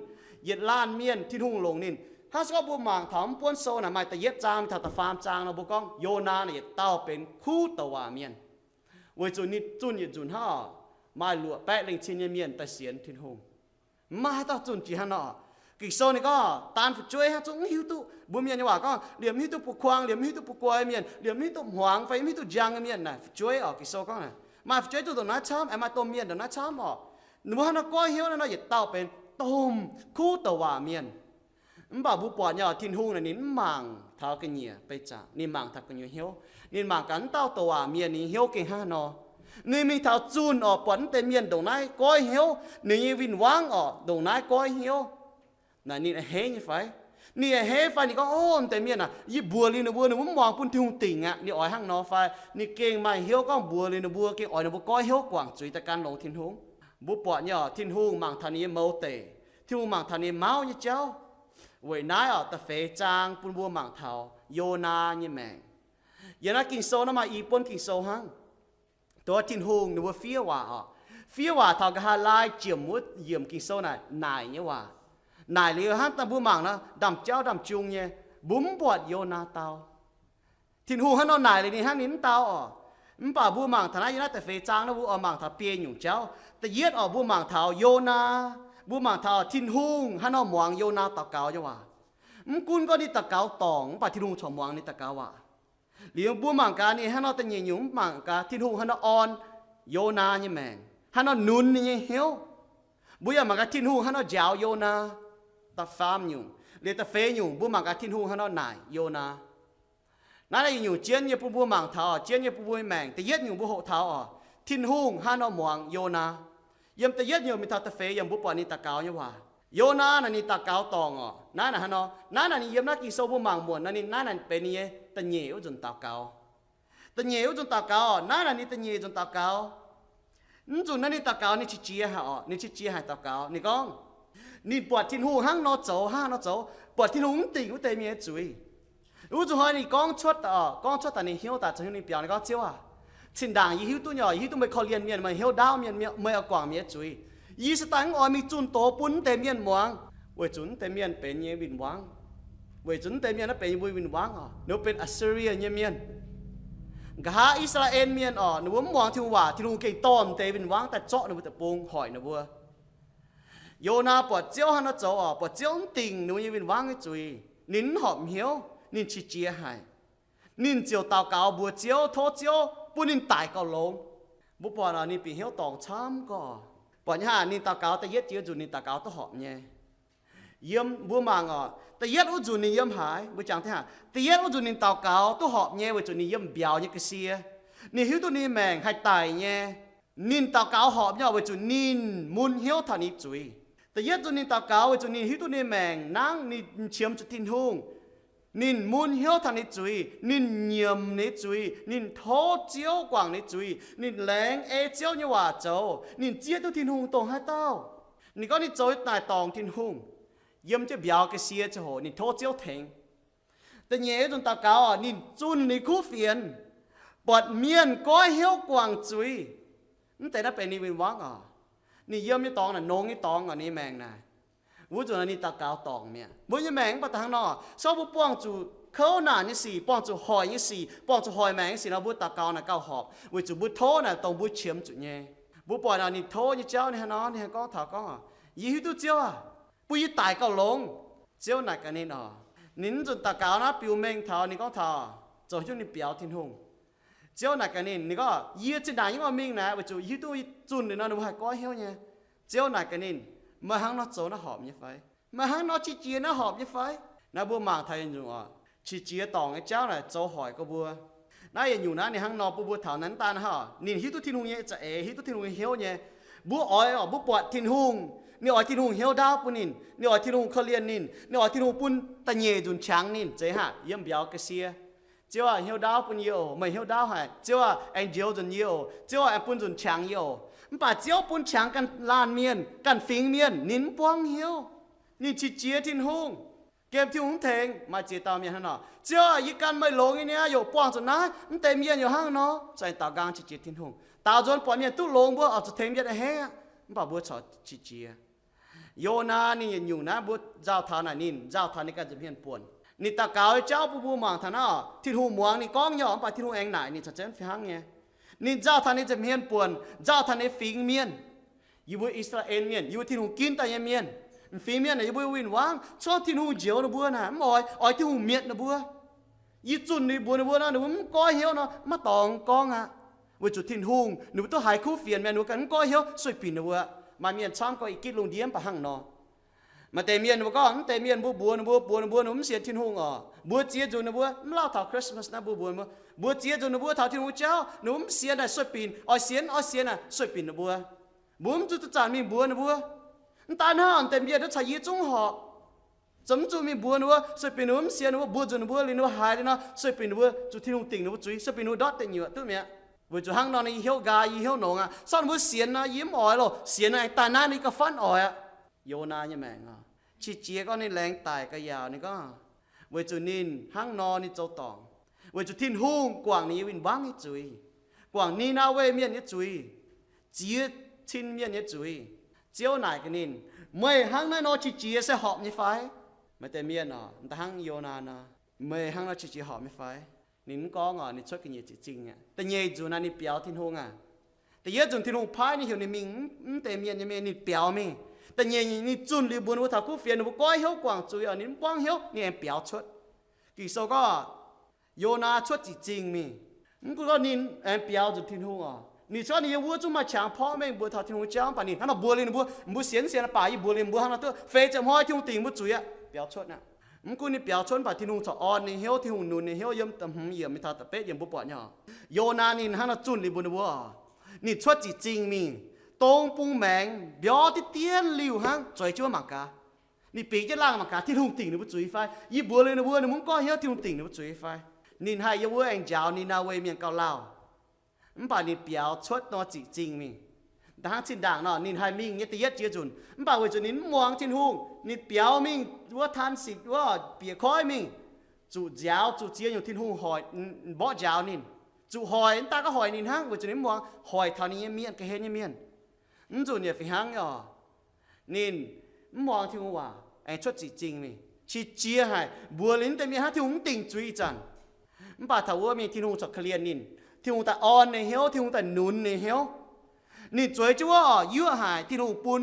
yietc laanh mienh Tin-Hungh longc ninh. Hnangv se gorngv mbuo mangc taux mv buonv sou naaic maaih da'yietv zaang mingh taux da'faam zaang nor, mbuo gorngv Yonaa naaic yietc dauh benx kuv douc waac mienh, weic zuqc ninh zunh yietc nzunc hnangv oc, maaih luoqc baeqv lengh cin nyei mienh daaih sienx Tin-Hungh. Mv maaih haaix dauh zunh jiex hnangv nor oc. Ging-Sou ninh gorngv daan fu'jueiv hnangv, zungv mv hiuv duqv. Mbuo mienh nyei waac gorngv liemh mv hiuv duqv bungx kuang, liemh mv hiuv duqv bungx guai mienh, liemh mv hiuv duqv hmuangx fai mv hiuv duqv njang nyei mienh naaic fu'jueiv oc. Ging-Sou gorngv naaic maaih fu'jueiv zuqc ndongc naaiv camv, aengx maaih domh mienh ndongc naaiv camv oc. Ninh mbuo hnangv nor goiv hnyouv naaiv nor yietc dauh benx domh kuv douc waac mienh. Mv baac mbuo buatc nyei oc, Tin-Hungh naaic ninh mv mangc taux ga'nyiec beizaqc, ninh mangc taux gu'nyuoz hnyouv. Ninh mangc gaax wuov dauh douc waac mienh ninh nyei hnyouv gengh hnangv haaix nor. Ninh mingh taux zunh oc, buatc wuov deix mienh ndongc naaiv goiv hnyouv, ninh nyei win-wangv oc ndongc naaiv goiv hnyouv. Naaic ninh a'hneiv nyei fai? Ninh a'hneiv fai ninh gorngv, Ov, wuov deix mienh aac, yie mbuox liuz ninh mbuo, ninh mbuo mv muangx bun Tin-Hungh dingc aqv. Ninh oix hnangv nor fai? Ninh gengh maaih hnyouv gorngv mbuox liuz ninh mbuo, gengh oix ninh mbuo goiv hnyouv guangc zuiz daaih gan longx Tin-Hungh. Mbuo buatc nyei oc, Tin-Hungh mangc taux ninh nyei mouz deic. Tin-Hungh mangc taux ninh nyei mauv nyei jauv. Weic naaiv oc, da'feix zaang bun mbuo mangc taux Yonaa nyei maengc. Yiem naaiv Ging-Sou naaiv maaih i buonv Ging-Sou hnangv. Dongh Tin-Hungh ninh mbuo fiev waac oc. Fiev waac taux nqa'haav laai jiemc wuov yiemc Ging-Sou naaic, naaic nyei waac. Naaic liuz hnangv daaih mbuo mangc nor, ndaamv-jauv ndaamv-jung nyei, mbuo mv buatc Yonaa dau. Tin-Hungh hnangv nor naaic liuz ninh hnangv ninh mv dau oc. Mv baac mbuo mangc taux naaiv yiem naaiv da'feix zaang naaiv mbuo oix mangc taux biei nyungc jauv. Da'yietv oc, mbuo mangc taux Yonaa, mbuo mangc taux Tin-Hungh hnangv nor muangx Yonaa daux gaux nyei waac. Mv gunv gorngv ninh daux gaux dorngc, mv baac Tin-Hungh corc muangx ninh daux gaux waac. Liuz mbuo mangc gaax ninh hnangv nor, da'nyeic nyungc mbuo mangc gaax Tin-Hungh hnangv nor orn Yonaa nyei maengc, hnangv nor nunz ninh nyei hnyouv. Mbuo yaac mangc gaax Tin-Hungh hnangv nor njaaux Yonaa. Da'faam nyungc. Liuz da'feix nyungc mbuo mangc gaax Tin-Hungh hnangv nor naaic Yonaa. Naaiv naaiv yietc nyungc jienv nyei bun mbuo mangc taux, jienv nyei bun mbuo nyei maengc. Da'yietv nyungc mbuo hoqc taux oc, Tin-Hungh hnangv nor muangx Yonaa. Yiem da'yietv nyungc mingh taux da'feix yaac mbuo buatc ninh daux gaux nyei waac. Yonaa naaic ninh daux gaux dorngc oc. Naaiv naaic hnangv nor, naaiv naaic ninh yiem naaiv Ging-Sou mbuo mangc muonc nor, ninh naaiv naaic benx ninh nyei da'nyeic wuov nzunc daux gaux. Da'nyeic wuov nzunc daux gaux, naaiv naaic ninh da'nyeic nzunc daux gaux. Mv nzunc naaiv ninh daux gaux ninh qiex jiez haic oc, ninh qiex jiez haic daux gaux. Ninh gorngv, ninh buatc Tin-Hungh hnangv nor zoux, hnangv nor zoux, buatc Tin-Hungh mv dingc wuov deix mienh nyei zuiz. Wuov zuqc hnoi ninh gorngv cuotv, gorngv cuotv daaih ninh hnyouv daaih zoux hnyouv ninh biaux, ninh gorngv, Ziouv aac, zinh ndaangc yie hiuv duqv nyei, yie hiuv duqv meih korv-lienh mienh, meih hnyouv ndaauv mienh, meih oix guangc mienh nyei zuiz. Yie se daaih mv oix mingh zunh doz bun wuov deix mienh muangx, weic zuqc wuov deix mienh benx nyei win-wangv. Weic zuqc wuov deix mienh naaiv benx yie mbuo win-wangv oc. Ninh mbuo benx Assyria nyei mienh. Nqa'haav I^saa^laa^en Mienh oc, ninh mbuo mv muangx Tin-Hungh waac, Tin-Hungh gengh dorh wuov deix win-wangv daaih zorqv ninh mbuo deic-bung, hoic ninh mbuo. Yonaa buatc Ziouv hnangv nor zoux oc, buatc Ziouv mv dingc ninh mbuo nyei win-wangv nyei zuiz, ninh mv horpc hnyouv, ninh qiex jiez haic. Ninh ziouc daux gaux mbuox Ziouv, tov Ziouv bun ninh daic gauh longx. Mbuo buatc oc, ninh bieqc hnyouv dorngc camv gorqv. Buatc nyei haic, ninh daux gaux da'yietv jiex nzunc ninh daux gaux duqv horpc nyei. Yiem mbuo mangc oc, da'yietv wuov nzunc ninh yiem haaix? Mbuo jangx deix haic, da'yietv wuov nzunc ninh daux gaux duqv horpc nyei weic zuqc ninh yiem mbiauz nyei ga'sie. Ninh hiuv duqv ninh maengc haih daic nyei. Ninh daux gaux horpc nyei oc weic zuqc ninh mun hnyouv taux ninh zuiz. Da'yietv nzunc ninh daux gaux weic zuqc ninh hiuv duqv ninh maengc nangv, ninh qiemx zuqc Tin-Hungh. Ninh mun hnyouv taux ninh zuiz, ninh nyiemc ninh zuiz, ninh tov Ziouv guangc ninh zuiz, ninh laengz ei Ziouv nyei waac zoux, ninh zieqv duqv Tin-Hungh dongh haaix dauh. Ninh gorngv ninh zoux naaic dorngc Tin-Hungh. Yiem jienv mbiauz ga'sie ziangh hoc ninh tov Ziouv tengx. Da'nyeic nzunc daux gaux, ninh zunh ninh kuv fienx, buatc mienh goiv hnyouv guangc zuiz. Mv deix naaiv benx ninh win-wangv oc. Ninh yiem nyei dorngx naaic, nongx nyei dorngx oc, ninh maengc naaic. Wuov nzunc ninh daux gaux dorngc mi'aqv. Mbuo nyei maengc mv baac da'hnangv nor, se gorngv mbuo buangh zuqc kouv naanc nyei sic, buangh zuqc hoic nyei sic, buangh zuqc hoic maengc nyei sic nor, mbuo daux gaux naaic gauh horpc, weic zuqc mbuo tov naaic dongh mbuo qiemx zuqc nyei. Mbuo buatc naaic ninh tov nyei jauv ninh hnangv nor, ninh hnangv gorngv taux gorngv, Yie hiuv duqv Ziouv aac, bun yie daic gauh longx. Ziouv naaic gaax ninh oc, ninh mv nzunc daux gaux naaiv biux mengh taux, ninh gorngv taux, zoux hnyouv ninh biaux Tin-Hungh. Ziouv naaic gaax ninh, ninh gorngv, Yie zinh ndaangc yie mv oix mingh naaic, weic zuqc yie hiuv duqv zunh liuz nor ninh mbuo haih goiv hnyouv nyei. Ziouv naaic gaax ninh, Meih hnangv nor zoux naaiv horpc nyei fai? Meih hnangv nor qiex jiez naaiv horpc nyei fai? Naaiv mbuo mangc taux yietc nyungc oc, qiex jiez dorngc nyei jauv naaic zoux hoic gorx mbuo. Naaiv yietc nyungc naaiv ninh hnangv nor bun mbuo taux naaiv hnangv daan hnangv oc, ninh hiuv duqv Tin-Hungh nyei za'eix, hiuv duqv Tin-Hungh nyei hnyouv nyei. Mbuo oix oc, mbuo buatc Tin-Hungh, ninh oix Tin-Hungh hnyouv ndaauv bun ninh, ninh oix Tin-Hungh korv-lienh ninh, ninh oix Tin-Hungh bun da'nyeic nzunc qangx ninh, zeiz hnangv yiem mbiauz ga'sie. Ziouv aah, hnyouv ndaauv bun yie oc. Meih hnyouv ndaauv haic. Ziouv aah, aengx njoux nzunc yie oc. Ziouv aah, aengx bun nzunc qangx yie oc. Mv baac Ziouv bun qangx ganh laanh mienh, ganh fingx mienh, ninh mv buangv hnyouv. Ninh qiex jiez Tin-Hungh, gemh Tin-Hungh mv tengx. Maaih ziex dauh mienh hnangv nor, Ziouv aah, yie gan meih longx nyei niaa, yaac buangh zuqc naaiv, mv deix mienh yaac hnangv nor, za'gengh daaux nqaang qiex jiez Tin-Hungh. Daaux nzuonx buatc mienh duqv longx mbuo oix zuqc tengx mienh a'hneiv aqv, mv baac mbuo corc qiex jiez. Yonaa ninh yietc nyungc naaiv mbuo nzauh taux naaic ninh nzauh taux ninh ganh nza'hmien buonc. Ninh daux gaux nyei jauv bun mbuo mangc taux naaiv oc, Tin-Hungh muangx ninh gorngv nyei oc, mv baac Tin-Hungh aengx naaic ninh caux jienv fih hnangv nyei. Ninh nzauh taux ninh nza'hmien buonc, nzauh taux ninh fingx mienh. Yie mbuo I^saa^laa^en Mienh, yie mbuo Tin-Hungh ginv daaih nyei mienh, M'fingx mienh naaic yie mbuo win-wangv, cuotv Tin-Hungh njoux ninh mbuo naaic mv oix, oix Tin-Hungh mietc ninh mbuo. Yie zunh liuz mbuox ninh mbuo nor, ninh mbuo mv goiv hnyouv nor, maiv dorngx gorngv aqv. Weic zuqc Tin-Hungh ninh mbuo duqv haiz kuv fienx mi'aqv, ninh mbuo ganh mv goiv hnyouv, sueih binc ninh mbuo. Maaih mienh camv gorngv i gitv lungh ndiev mv baac hnangv nor. Maaih deix mienh ninh mbuo gorngv, mv deix mienh mbuo mbuox ninh mbuo, mbuox ninh mbuo, ninh mbuo mv sienx Tin-Hungh oc. Mbuo ziex nzunc ninh mbuo mv lauh taux Christmas naaiv mbuo mbuox ninh mbuo, mbuo ziex nzunc ninh mbuo taux Tin-Hungh jauv, ninh mbuo mv sienx naaic sueih binc, oix sienx, oix sienx naaic sueih binc ninh mbuo. Mbuo mv zuqc zanc mingh mbuox ninh mbuo. Mv daan hnangv, mv deix mienh duqv caux yie zungv horpc. Zoux mv zuqc mingh mbuox ninh mbuo, sueih binc ninh mbuo mv sienx, ninh mbuo mbuox nzunc ninh mbuo liuz ninh mbuo haiz liuz nor, sueih binc ninh mbuo zuqc Tin-Hungh dingc ninh mbuo zuiz, sueih binc ninh mbuo ndortv deic nyuoqc duqv mi'aqv. Weic zuqc hnangv nor, yie hnyouv nqaai, yie hnyouv nongx aqv. Sortv ninh mbuo sienx nor, yie mv oix loh. Sienx nor aengx daaih naaiv ninh ga'fanv oix aqv. Yonaa nyei maengc oc, qiex jiez gorngv ninh laengz daic ga'yaauc ninh gorngv, weic zuqc ninh hnangv nor ninh zoux dorngc, weic zuqc Tin-Hungh guangc ninh nyei win-wangv nyei zuiz, guangc Ni^naa^we Mienh nyei zuiz, ziex cin mienh nyei zuiz. Ziouv naaic gaax ninh, meih hnangv naaiv nor qiex jiez se horpc nyei fai? Maaih deix mienh oc, da'hnangv Yonaa nor, meih hnangv nor qiex jiez horpc nyei fai? Ninh mv gorngv oc, ninh cuotv ga'nyiec ziqc zingh aqv. Da'nyeic nzunc naaic ninh biaux Tin-Hungh aqv. Da'yietv nzunc Tin-Hungh paaiv ninh heuc ninh mingh mv deix mienh nyei mingh, ninh biaux mingh. Da'nyeic ninh zunh liuz mbuox ninh mbuo taux kuv fienx, ninh mbuo goiv hnyouv guangc zuiz oc, ninh mv buangv hnyouv, ninh aengx biaux cuotv. Ging-Sou gorngv Yonaa cuotv ziqc zingh mingh. Mv gunv gorngv ninh aengx biaux nzunc Tin-Hungh oc. Ninh cuotv ninh nyei wuov zungv maaih qangx porv mengh mbuox taux Tin-Hungh jauv, mv baac ninh hnangv nor mbuox liuz ninh mbuo, mbuo sienx sienx baac yie mbuox liuz mbuo hnangv nor duqv feix ziepc hnoi Tin-Hungh dingc mbuo zuiz aqv, biaux cuotv aqv. Mv gunv ninh biaux cuotv, mv baac Tin-Hungh corc orn ninh hnyouv, Tin-Hungh nunc ninh hnyouv. Yiem da'hmz yiemc mingh taux da'betv yiemc mbuo buatc nyei oc, Yonaa ninh hnangv nor zunh liuz mbuox ninh mbuo oc. Ninh cuotv ziqc zingh mingh, dong bung maengx mbiorv diqv dien liuh hnangv, zueiz jienv wuov mangc gaax. Ninh bingx jienv laangh mangc gaax Tin-Hungh dingc ninh mbuo zuiz fai. Yie mbuox liuz ninh mbuo, ninh mbuo mv goiv hnyouv, Tin-Hungh dingc ninh mbuo zuiz fai. Ninh haih yiem wuov aengx njaaux Ni^naa^we Mienh gauh lauh. Mv baac ninh biaux cuotv nor ziqc zingh mingh. Da'hnangv zinh ndaangc nor, ninh haih mingh nyei da'yietv jiex nzunc, mv baac weic zuqc ninh mv muangx Tin-Hungh, ninh biaux mingh wuov Tansitc wuov bieqc koiv mingh, zuqc nziaaux, zuqc ziex nyungc Tin-Hungh hoic, mborqv nziaaux ninh. Zuqc hoic, mv daaih gorngv hoic ninh hnangv, weic zuqc ninh mv muangx, hoic taux ninh nyei mienh, ga'hlen nyei mienh. Mv nzunc yaac fih hnangv nyei oc. Ninh mv muangx Tin-Hungh waac, aengx cuotv ziqc zingh mingh, qiex jiez haic, mbuox liuz mv deix mienh hnangv Tin-Hungh mv dingc zuiz ih zanc. Mv baac taux wuov mingh Tin-Hungh corc korv-lienh ninh, Tin-Hungh daaih orn ninh hnyouv, Tin-Hungh daaih nunc ninh hnyouv. Ninh zueiz jienv wuov oc, yuoqv haic, Tin-Hungh bun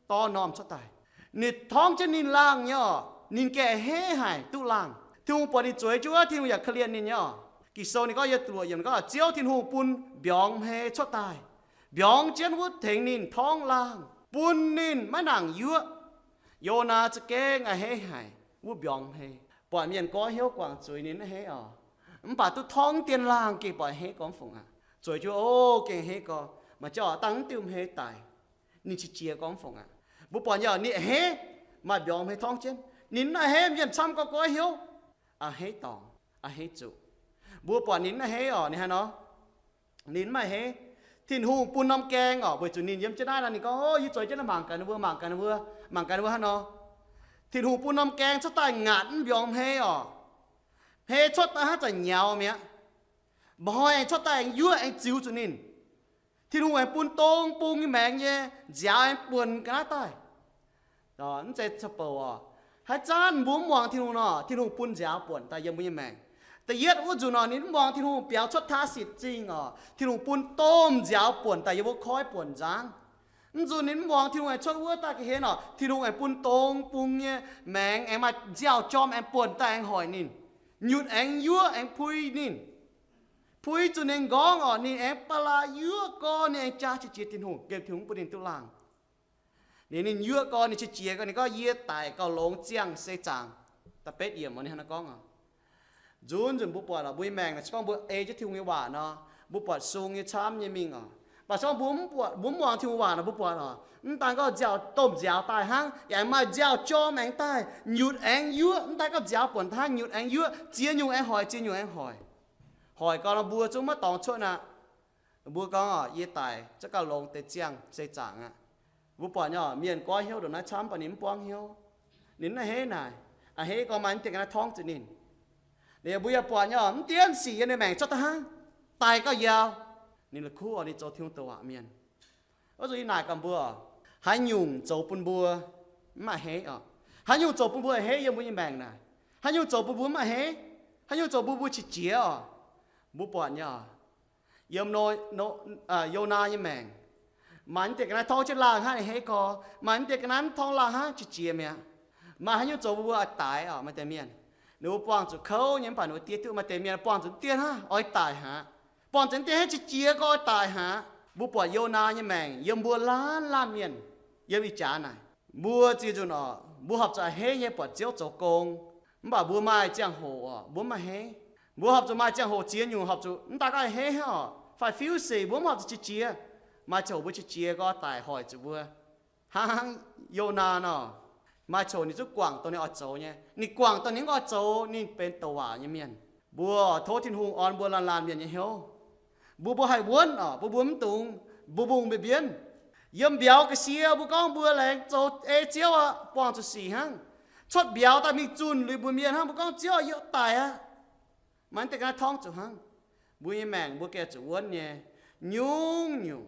dorn normh cuotv daaih. Ninh torngv jienv ninh laangh nyei oc, ninh gengh a'hneiv haic duqv laangh. Tin-Hungh buatc ninh zueiz jienv wuov, Tin-Hungh yaac korv-lienh ninh nyei oc. Ging-Sou ninh gorngv, yiem luoqc yiemc ninh gorngv, Ziouv Tin-Hungh bun mbiorngz hmei cuotv daaih, mbiorngz jienv wuov tengx ninh torngv laangh, bun ninh maiv nangc yuoqv. Yonaa za'gengh a'hneiv haic wuov mbiorngz hmei. Buatc mienh goiv hnyouv guangc zuiz ninh mv a'hneiv oc. Mv baac duqv torngv dien laangh gengh buatc a'hneiv gormx fungc aqv. Zueiz jienv o, gengh a'hneiv gorx, maaih jauv dangh mv diuh hmei daic, ninh qiex jiez gormx fungc aqv. Mbuo buatc nyei oc, ninh a'hneiv, maaih mbiorngz hmei torngv jienv. Ninh mv a'hneiv, mienh camv gorngv goiv hnyouv, a'hneiv dorngc, a'hneiv zuqc. Mbuo buatc ninh mv a'hneiv oc, ninh haaix nor? Ninh mv a'hneiv. Tin-Hungh bun norm gaeng oc, weic zuqc ninh yiem jienv naaiv nor, ninh gorngv, o, yie zueiz jienv naaiv mangc gaax ninh mbuo, mangc gaax ninh mbuo, mangc gaax ninh mbuo haaix nor. Tin-Hungh bun norm gaeng cuotv daaih ngaatc mv mbiorngz hmei oc. Hmei cuotv daaih hnangv zanc nyaux mi'aqv. Mba'hnoi aengx cuotv daaih aengx yuoqv aengx ziux zuqc ninh. Tin-Hungh aengx bun dong bung nyei maengx nyei nziaaux aengx buonc ga'naaiv daaih. Mv zeiz cau bouc oc. Haaix zanc mbuo mv muangx Tin-Hungh nor, Tin-Hungh bun nziaaux buonc daaih yiem mbuo nyei maengc. Da'yietv wuov nzunc nor, ninh mv muangx Tin-Hungh biaux cuotv Taasit Zingh oc, Tin-Hungh bun domh nziaaux buonc daaih yiem wuov koiv buonc nzangv. Mv nzunc ninh mv muangx Tin-Hungh aengx cuotv wuov daaih ga'hlen oc, Tin-Hungh aengx bun dong bung nyei maengx aengx maaih nziaaux jorm aengx buonc daaih aengx hoic ninh. Nyutc aengx yuoqv aengx pui ninh. Pui zuqc ninh nqorngv oc, ninh aengx ba'laqc yuoqv gorx, ninh aengx jaa qiex jiez Tin-Hungh, nqemh Tin-Hungh bun ninh duqv laangh. Ninh, ninh yuoqv gorx, ninh qiex jiez gorx, ninh gorngv, yie daic gauh longx, ziangh se zaangc. Da'betv yiemc oc, ninh hnangv naaiv gorngv oc. Nzunc nzunc mbuo buatc oc, mbuo nyei maengc naaic se gorngv mbuo ei jienv Tin-Hungh nyei waac nor, mbuo buatc sung nyei camv nyei mingh oc. Mv baac se gorngv mbuo mv buatc, mbuo mv muangx Tin-Hungh waac nor, mbuo buatc oc, mv daan gorngv nziaaux, domh nziaaux daaih hnangv, yaac maaih nziaaux jorm aengx daaih, nyutc aengx yuoqv, mv daan gorngv nziaaux buonc daaih hnangv, nyutc aengx yuoqv, ziex nyungc aengx hoic, ziex nyungc aengx hoic. Hoic gau nor mbuo zungv maiv dorngx cuotv aqv. Mbuo gorngv oc, yie daic zungv gauh longx deix, ziangh se zaangc aqv. Mbuo buatc nyei oc, mienh goiv hnyouv ndongc naaiv camv, baac ninh mv buangv hnyouv. Ninh mv a'hneiv naaic, a'hneiv gorngv maaih mv dien ga'naaiv torngv zuqc ninh. Liuz mbuo yaac buatc nyei oc, mv dienv sic yiem ninh maengc cuotv daaih hnangv, daic gauh yaauc. Ninh la'kuqv oc, ninh zoux Tin-Hungh douc waac mienh. Wuov nzunc yie naaic gaax mbuo oc, haaix nyungc zoux bun mbuo mv a'hneiv oc? Haaix nyungc zoux bun mbuo a'hneiv yiem mbuo nyei maengc naaic? Haaix nyungc zoux bun mbuo mv a'hneiv? Haaix nyungc zoux bun mbuo qiex jiez oc? Mbuo buatc nyei oc, yiem Yonaa nyei maengc, Maaih mv deix ga'naaiv torngv jienv laangh hnangv, ninh hei gorx. Maaih mv deix ga'naaiv mv torngv laangh hnangv, qiex jiez mi'aqv. Maaih haaix nyungc zoux mbuo oix daic orqc? Maaih deix mienh, ninh mbuo buangh zuqc kouv nyei, mv baac ninh mbuo diev duqv. Maaih deix mienh buangh zuqc dieh hnangv, oix daic haic. Buangh zuqc dieh hnangv, qiex jiez gorx, oix daic haic. Mbuo buatc Yonaa nyei maengc yiem mbuo laanh laanh mienh yiem ih jaax naaic. Mbuo ziex nzunc orqc, mbuo horpc zuqc a'hneiv nyei buatc Ziouv zoux gong, mv baac mbuo maaih ziangh hoc orqc, mbuo mv maaih a'hneiv. Mbuo horpc zuqc maaih ziangh hoc ziex nyungc horpc zuqc mv daaih gorngv a'hneiv hnangv orqc, faix-fiuv sic mbuo mv horpc zuqc qiex jiez. Maaih ziangh hoc mbuo qiex jiez gorx daic hoic zuqc mbuo. Hnangv Yonaa nor, maaih ziangh hoc ninh zungv guangc dongh ninh oix zoux nyei. Ninh guangc dongh ninh mv oix zoux, ninh benx douc waac nyei mienh. Mbuo tov Tin-Hungh orn mbuo laanh laanh mienh nyei hnyouv. Mbuo, mbuo haih wuonv orqc, mbuo, mbuo mv dungx mbungh-mbungh mbienv-mbienv. Yiem mbiauz ga'sie mbuo gorngv mbuo laengz zoux ei Ziouv aqv, buangh zuqc sic hnangv. Cuotv mbiauz daaih mingh zunh liuz mbuox mienh hnangv, mbuo gorngv Ziouv aqv, yie oix daic aqv. Maaih mv deix ga'naaiv torngv zuqc hnangv. Mbuo nyei maengc mbuo gengh zuqc wuonv nyei. Nyungc-nyungc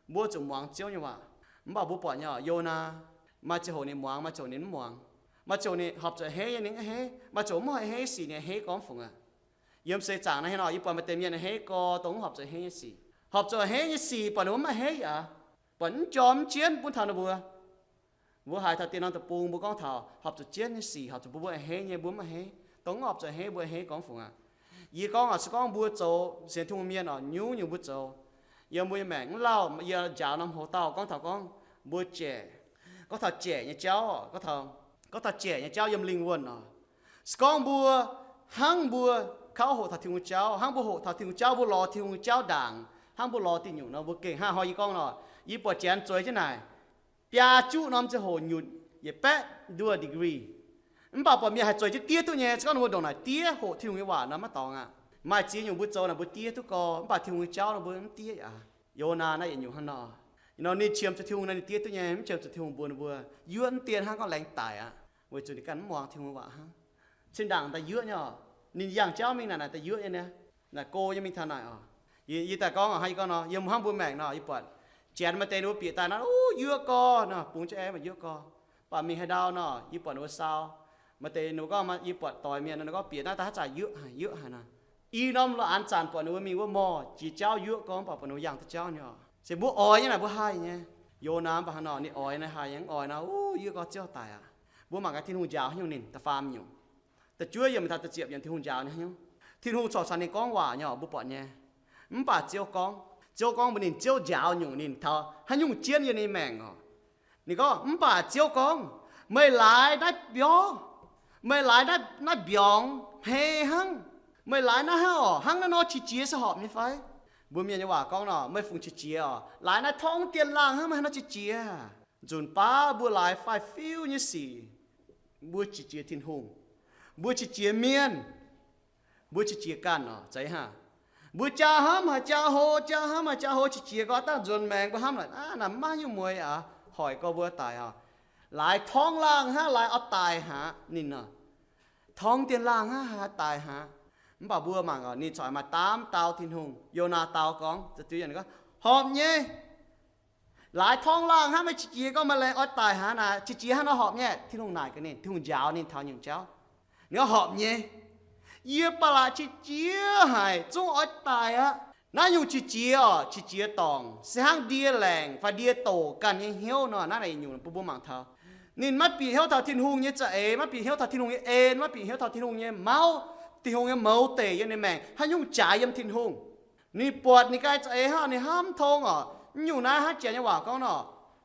mbuo zuqc muangx Ziouv nyei waac. Mv baac mbuo buatc nyei orqc, Yonaa, maaih ziangh hoc ninh muangx, maaih ziangh hoc ninh mv muangx. Maaih ziangh hoc ninh horpc zuqc a'hneiv nyei ninh a'hneiv, maaih ziangh hoc mv horpc a'hneiv sic ninh a'hneiv gorngv fungc aqv. Yiem seix zaangc naaiv haaix nor, yie buatc maaih deix mienh a'hneiv gorx dongh mv horpc zuqc a'hneiv nyei sic. Horpc zuqc a'hneiv nyei sic buatc ninh mbuo mv maaih a'hneiv aqv. Buatc mv jorm mv jienv bun taux ninh mbuo. Mbuo haiz taux dien norm deic-bung mbuo gorngv taux horpc zuqc jienv nyei sic, horpc zuqc mbuo, mbuo a'hneiv nyei mbuo mv a'hneiv. Dongh mv horpc zuqc a'hneiv mbuo a'hneiv gorngv fungc aqv. Yie gorngv oc, se gorngv mbuo zoux sienx Tin-Hungh mienh oc, nyungc-nyungc mbuo zoux, yiem mbuo nyei maengc mv lauh, yie njaaux norm hoc dauh gorngv taux gorngv mbuo jaic, gorngv taux jaic nyei jauv, gorngv taux jaic nyei jauv yiem lingh wuonh oc. Se gorngv mbuo, hnangv mbuo kauv hoqc taux Tin-Hungh jauv, hnangv mbuo hoqc taux Tin-Hungh jauv, mbuo lorz Tin-Hungh jauv ndaangc, hnangv mbuo lorz diuh nyungc nor, mbuo gengh hnangv hnoi yie gorngv nor, yie buatc janx zueiz jienv naaic biaa juqv norm ziangh hoc nyutc yietc baeqv nduoh degree. Mv baac buatc mienh haih zueiz jienv diev duqv nyei. Se gorngv ninh mbuo ndongc naaic diev hoqc Tin-Hungh nyei waac nor, maiv dorngx aqv. Maaih ziex nyungc mbuo zoux naaic mbuo diev duqv gorx, mv baac Tin-Hungh nyei jauv nor mbuo mv diev aqv. Yonaa naaiv yietc nyungc hnangv nor. Nor ninh qiemx zuqc Tin-Hungh nor ninh diev duqv nyei, mv qiemx zuqc Tin-Hungh mbuox ninh mbuo, yuoqv mv dien hnangv gorngv laengz daic aqv, weic zuqc ninh ganh mv muangx Tin-Hungh waac hnangv. Cin-ndaangc daaih yuoqv nyei oc. Ninh yangh jauv mingh naaic, naaic daaih yuoqv nyei niaa. Naaic go nyei mingh taux naaic oc. Yie, yie daaih gorngv hnangv yie gorngv nor, yiem hnangv mbuo maengc nor, yie buatc janx maaih deix ninh mbuo bieqc daaih nor, o, yuoqv gorx nor, bungx jienv aengx maaih yuoqv gorx. Mv baac mingh haaix ndau nor, yie buatc ninh mbuo sau, maaih deix ninh mbuo gorngv, yie buatc doix mienh nor, ninh gorngv bieqc naaiv daaih haaix zanc yuoqv haic, yuoqv haic nor. I norm la'anx zanc buatc ninh mbuo mingh wuov mor jiex jauv yuoqv gorx, mv baac buatc ninh mbuo yangh duqv jauv nyei oc. Se mbuo oix nyei naaic, mbuo haih nyei. Yonaa mv baac hnangv nor, ninh oix naaiv haih nyei, mv oix nor, o, yuoqv gorx, Ziouv daic aqv. Mbuo mangc gaax Tin-Hungh njaaux haaix nyungc ninh, da'faam nyungc. Da'juov yiemc taux da'ziepc yiemc Tin-Hungh njaaux ninh haaix nyungc. Tin-Hungh corc caux ninh gorngv waac nyei oc, mbuo buatc nyei. Mv baac Ziouv gorngv, Ziouv gorngv mbuox ninh, Ziouv njaaux nyungc ninh taux haaix nyungc jienv yiem ninh maengc oc. Ninh gorngv, mv baac Ziouv gorngv, meih laaix naaiv mbiorngz, meih laaix naaiv, naaiv mbiorngz hmei hnangv. Meih laaix naaiv hnangv oc, hnangv naaiv nor qiex jiez se horpc nyei fai? Mbuo mienh nyei waac gorngv nor, meih fungc qiex jiez oc, laaix naaiv torngv dien laangh hnangv, meih hnangv nor qiex jiez. Nzunc baav mbuo laaix faix-fiuv nyei sic, mbuo qiex jiez Tin-Hungh, mbuo qiex jiez mienh, mbuo qiex jiez ganh oc, zeiz hnangv. Mbuo jaa hnamv haic jaa hlo, jaa hnamv haic jaa hlo, qiex jiez gorx dangh nzuonx maengx mbuo hnamv naaic, aav, naaic mv maaih haaix nyungc mueiz aqv, hoic gorx mbuo daic oc. Laaix torngv laangh hnangv, laaix oix daic haic ninh oc. Torngv dien laangh hnangv, haaix daic haic. Mv baac mbuo mangc oc, ninh corc maaih daamv dau Tin-Hungh. Yonaa dau gorngv, horpc nyei. Laaix torngv laangh hnangv, meih qiex jiez gorngv meih laengz oix daic haic naaic, qiex jiez hnangv nor horpc nyei. Tin-Hungh naaic gaax ninh, Tin-Hungh njaaux ninh taux nyungc jauv. Ninh gorngv, horpc nyei. Yie baac laaix qiex jiez haic, zungv oix daic aqv. Naaiv nyungc qiex jiez oc, qiex jiez dorngc se hnangv ndie laengc fai ndie doc ganh nyei hnyouv nor. Naaiv naaic nyungc bun mbuo mangc taux ninh maiv bieqc hnyouv taux Tin-Hungh nyei za'eix, maiv bieqc hnyouv taux Tin-Hungh nyei en, maiv bieqc hnyouv taux Tin-Hungh nyei mauv, Tin-Hungh nyei mouz deic yiem ninh maengc, haaix nyungc jaaix yiem Tin-Hungh. Ninh buatc ninh ganh za'eix hnangv, ninh hnamv mv tong oc. Nyungc naaiv hnangv janx nyei waac gorngv nor,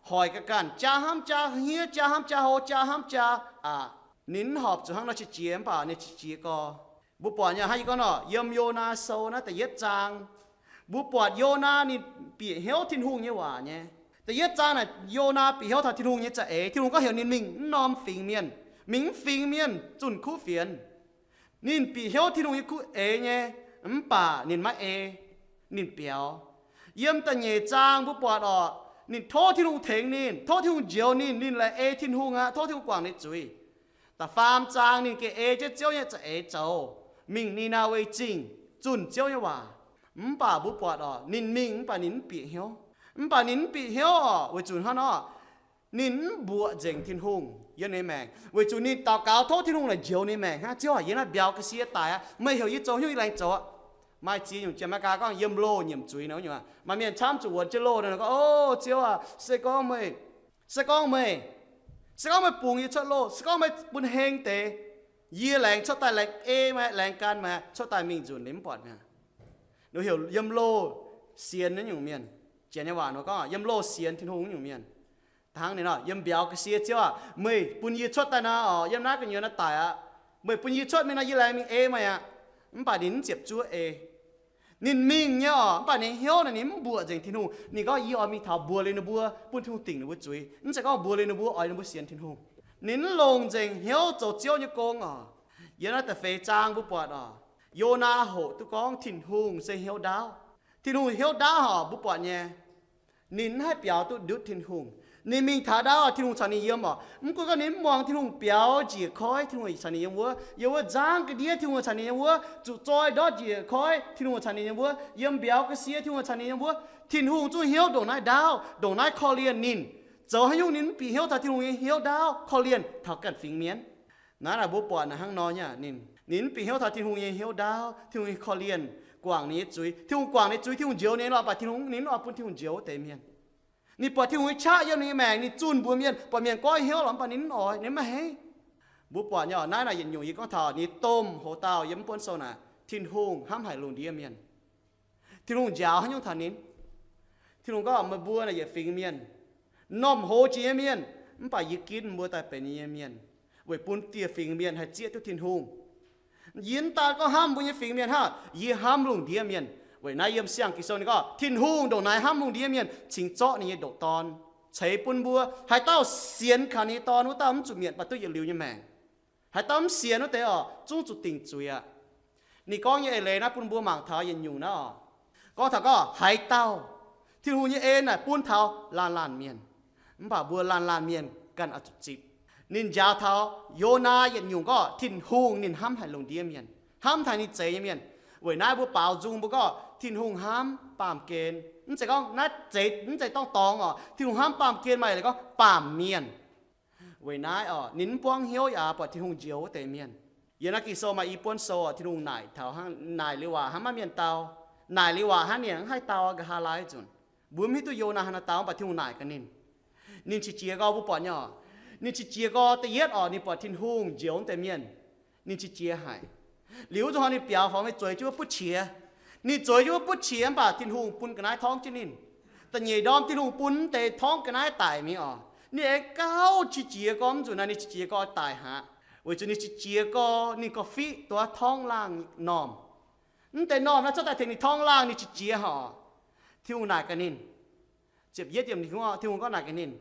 hoic ga'ganh, jaa hnamv jaa hniev, jaa hnamv jaa hlo, jaa hnamv jaa aqc. Ninh mv horpc zuqc hnangv nor qiex jiez, mv baac ninh qiex jiez gorx. Mbuo buatc nyei hnangv yie gorngv nor, yiem Yonaa Sou naaiv da'yietv zaang, mbuo buatc Yonaa ninh bieqc hnyouv Tin-Hungh nyei waac nyei. Da'yietv zaang naaic Yonaa bieqc hnyouv taux Tin-Hungh nyei za'eix. Tin-Hungh gorngv heuc ninh mingh mv norm fingx mienh, mingh mv fingx mienh zunh kuv fienx. Ninh bieqc hnyouv Tin-Hungh nyei kuv eix nyei, mv baac ninh maiv ei, ninh biaux. Yiem da'nyeic zaang mbuo buatc oc, ninh tov Tin-Hungh tengx ninh, tov Tin-Hungh njoux ninh, ninh laaic ei Tin-Hungh aqv, tov Tin-Hungh guangc ninh zuiz. Da'faam zaang ninh gengh ei jienv Ziouv nyei za'eix zoux, mingh Ni^naa^we Zingh zunh Ziouv nyei waac. Mv baac mbuo buatc oc, ninh mingh mv baac ninh mv bieqc hnyouv. Mv baac ninh mv bieqc hnyouv oc, weic zuqc hnangv nor, ninh mv mbuoqc nzengc Tin-Hungh yiem ninh maengc, weic zuqc ninh daux gaux tov Tin-Hungh naaic njoux ninh maengc hnangv. Ziouv aac, yie naaiv mbiauz ga'sie daic aqv. Meih heuc yie zoux haaix nyungc yie laengz zoux aqv. Maaih ziex nyungc jiem America gorngv yiem loh nyiemc zuiz nor nyungc aqv. Maaih mienh camv zuqc wuonx jienv loh nor gorngv, O, Ziouv aac, se gorngv meih, se gorngv meih, se gorngv meih bungx yie cuotv loh, se gorngv meih bun heng deix, yie laengz cuotv daaih, laengz ei meih, laengz gan meih, cuotv daaih mingh nzunc ninh mv buatc mi'aqv. Ninh heuc yiem loh sienx naaiv nyungc mienh. Janx nyei waac nor gorngv yiem loh sienx Tin-Hungh nyungc mienh. Hnangv ninh nor, yiem mbiauz ga'sie, Ziouv aac, meih bun yie cuotv daaih nor, yiem naaiv gu'nyuoz naaiv daic aqv. Meih bun yie cuotv mingh nor, yie laengz mingh ei meih aqv. Mv baac ninh mv ziepc zuoqv ei. Ninh mingh nyei oc, mv baac ninh hnyouv naaic ninh mv mbuoqc nzengc Tin-Hungh. Ninh gorngv, Yie oix mingh taux mbuox liuz ninh mbuo, bun Tin-Hungh dingc ninh mbuo zuiz. Mv zeiz gorngv mbuox liuz ninh mbuo oix ninh mbuo sienx Tin-Hungh. Ninh mv longc nzengc hnyouv zoux Ziouv nyei gong oc. Yiem naaiv da'feix zaang mbuo buatc oc, Yonaa hoqc duqv gorngv Tin-Hungh se hnyouv ndaauv. Tin-Hungh hnyouv ndaauv oc, mbuo buatc nyei. Ninh mv haih biaux duqv ndutv Tin-Hungh. Ninh mingh taux ndaauv, Tin-Hungh caux ninh yiem oc. Mv gunv gorngv ninh mv muangx Tin-Hungh biaux njiec koiv, Tin-Hungh caux ninh yiem wuov. Yiem wuov nzangv ga'ndiev Tin-Hungh caux ninh yiem wuov. Zuqc zoi ndortv njiec koiv, Tin-Hungh caux ninh yiem wuov. Yiem mbiauz ga'sie, Tin-Hungh caux ninh yiem wuov. Tin-Hungh zungv hnyouv ndongc naaiv ndaauv, ndongc naaiv korv-lienh ninh. Zoux haaix nyungc ninh mv bieqc hnyouv taux Tin-Hungh nyei hnyouv ndaauv korv-lienh taux ganh fingx mienh? Naaiv naaic mbuo buatc naaic hnangv nor nyei, ninh, ninh mv bieqc hnyouv taux Tin-Hungh nyei hnyouv ndaauv, Tin-Hungh nyei korv-lienh, guangc ninh nyei zuiz. Tin-Hungh guangc ninh zuiz, Tin-Hungh njoux ninh lorqc, mv baac Tin-Hungh, ninh mv oix bun Tin-Hungh njoux wuov deix mienh. Ninh buatc Tin-Hungh nyei qaqv yiem ninh nyei maengc, ninh zunh mbuox mienh, buatc mienh goiv hnyouv lorqc, mv baac ninh mv oix, ninh mv maaih hei. Mbuo buatc nyei, naaiv naaic yietc nyungc yie gorngv taux ninh domh hoc-dauh yiem mv buonv sou naaic, Tin-Hungh hnamv haic lungh ndiev mienh. Tin-Hungh njaaux haaix nyungc taux ninh? Tin-Hungh gorngv, Meih mbuo naaic yietc fingx mienh, m'normh hoz jiex nyei mienh, mv baac yie ginv mbuo daaih benx yie nyei mienh, weic bun dieh fingx mienh haih zieqv duqv Tin-Hungh. Yie mv daan gorngv hnamv mbuo nyei fingx mienh hnangv, yie hnamv lungh ndiev mienh. Weic naaiv yiem Siang-Ging-Sou ninh gorngv Tin-Hungh ndongc naaiv hnamv lungh ndiev mienh cingx zorqv ninh nyei ndoqc Dorn ceix bun mbuo. Haaix dauh sienx kaux ninh nyei Dorn wuov dauh mv zuqc mietc, mv baac duqv yietc liuz nyei maengc. Haaix dauh mv sienx wuov deix oc, zungv zuqc dingc zuiz aqv. Ninh gorngv nyei eix leiz naaiv bun mbuo mangc taux yietc nyungc naaiv oc. Gorngv taux gorngv haaix dauh, Tin-Hungh nyei en naaic bun taux laanh laanh mienh, mv baac mbuo laanh laanh mienh ganh oix zuqc zipc. Ninh njaaux taux Yonaa yietc nyungc gorngv Tin-Hungh ninh hnamv haic lungh ndiev mienh, hnamv haic ninh zeix nyei mienh. Weic naaiv mbuo baaux nzung mbuo gorngv Tin-Hungh hnamv baamh gen. Mv zeiz gorngv naaiv zeiz, mv zeiz dorngh dorngx oc. Tin-Hungh hnamv baamh gen maaih leiz gorngv baamh mienh. Weic naaiv oc, ninh mv buangv hnyouv yaac buatc Tin-Hungh njoux wuov deix mienh. Yiem naaiv Ging-Sou maaih i buonv sou oc, Tin-Hungh naaic taux hnangv, naaic liuz waac hnangv maiv mienh dau. Naaic liuz waac hnangv ninh mv haih dau nqa'haav lai nzunc. Mbuo mv hiuv duqv Yonaa haaix nor dau, mv baac Tin-Hungh naaic gaax ninh. Ninh qiex jiez gorx, mbuo buatc nyei oc. Ninh qiex jiez gorx da'yietv oc, ninh buatc Tin-Hungh njoux wuov deix mienh. Ninh qiex jiez haic. Liuz wuov zuqc hnoi ninh biaux faaux, ninh zueiz jienv wuov butv qiex. Ninh zueiz jienv wuov butv qiex mv baac Tin-Hungh bun ga'naaiv torngv jienv ninh. Da'nyeic ndorm Tin-Hungh bun mv deix torngv ga'naaiv daic mingh oc. Ninh aengx gauh qiex jiez gorx, mv zuqc naaic ninh qiex jiez gorx daic haic, weic zuqc ninh qiex jiez gorx ninh korv-fiqv duqv torngv laangh normh. Mv deix normh naaiv cuotv daaih tengx ninh torngv laangh, ninh qiex jiez haic. Tin-Hungh naaic gaax ninh, ziepc yietv yiemc, Tin-Hungh gorngv naaic gaax ninh,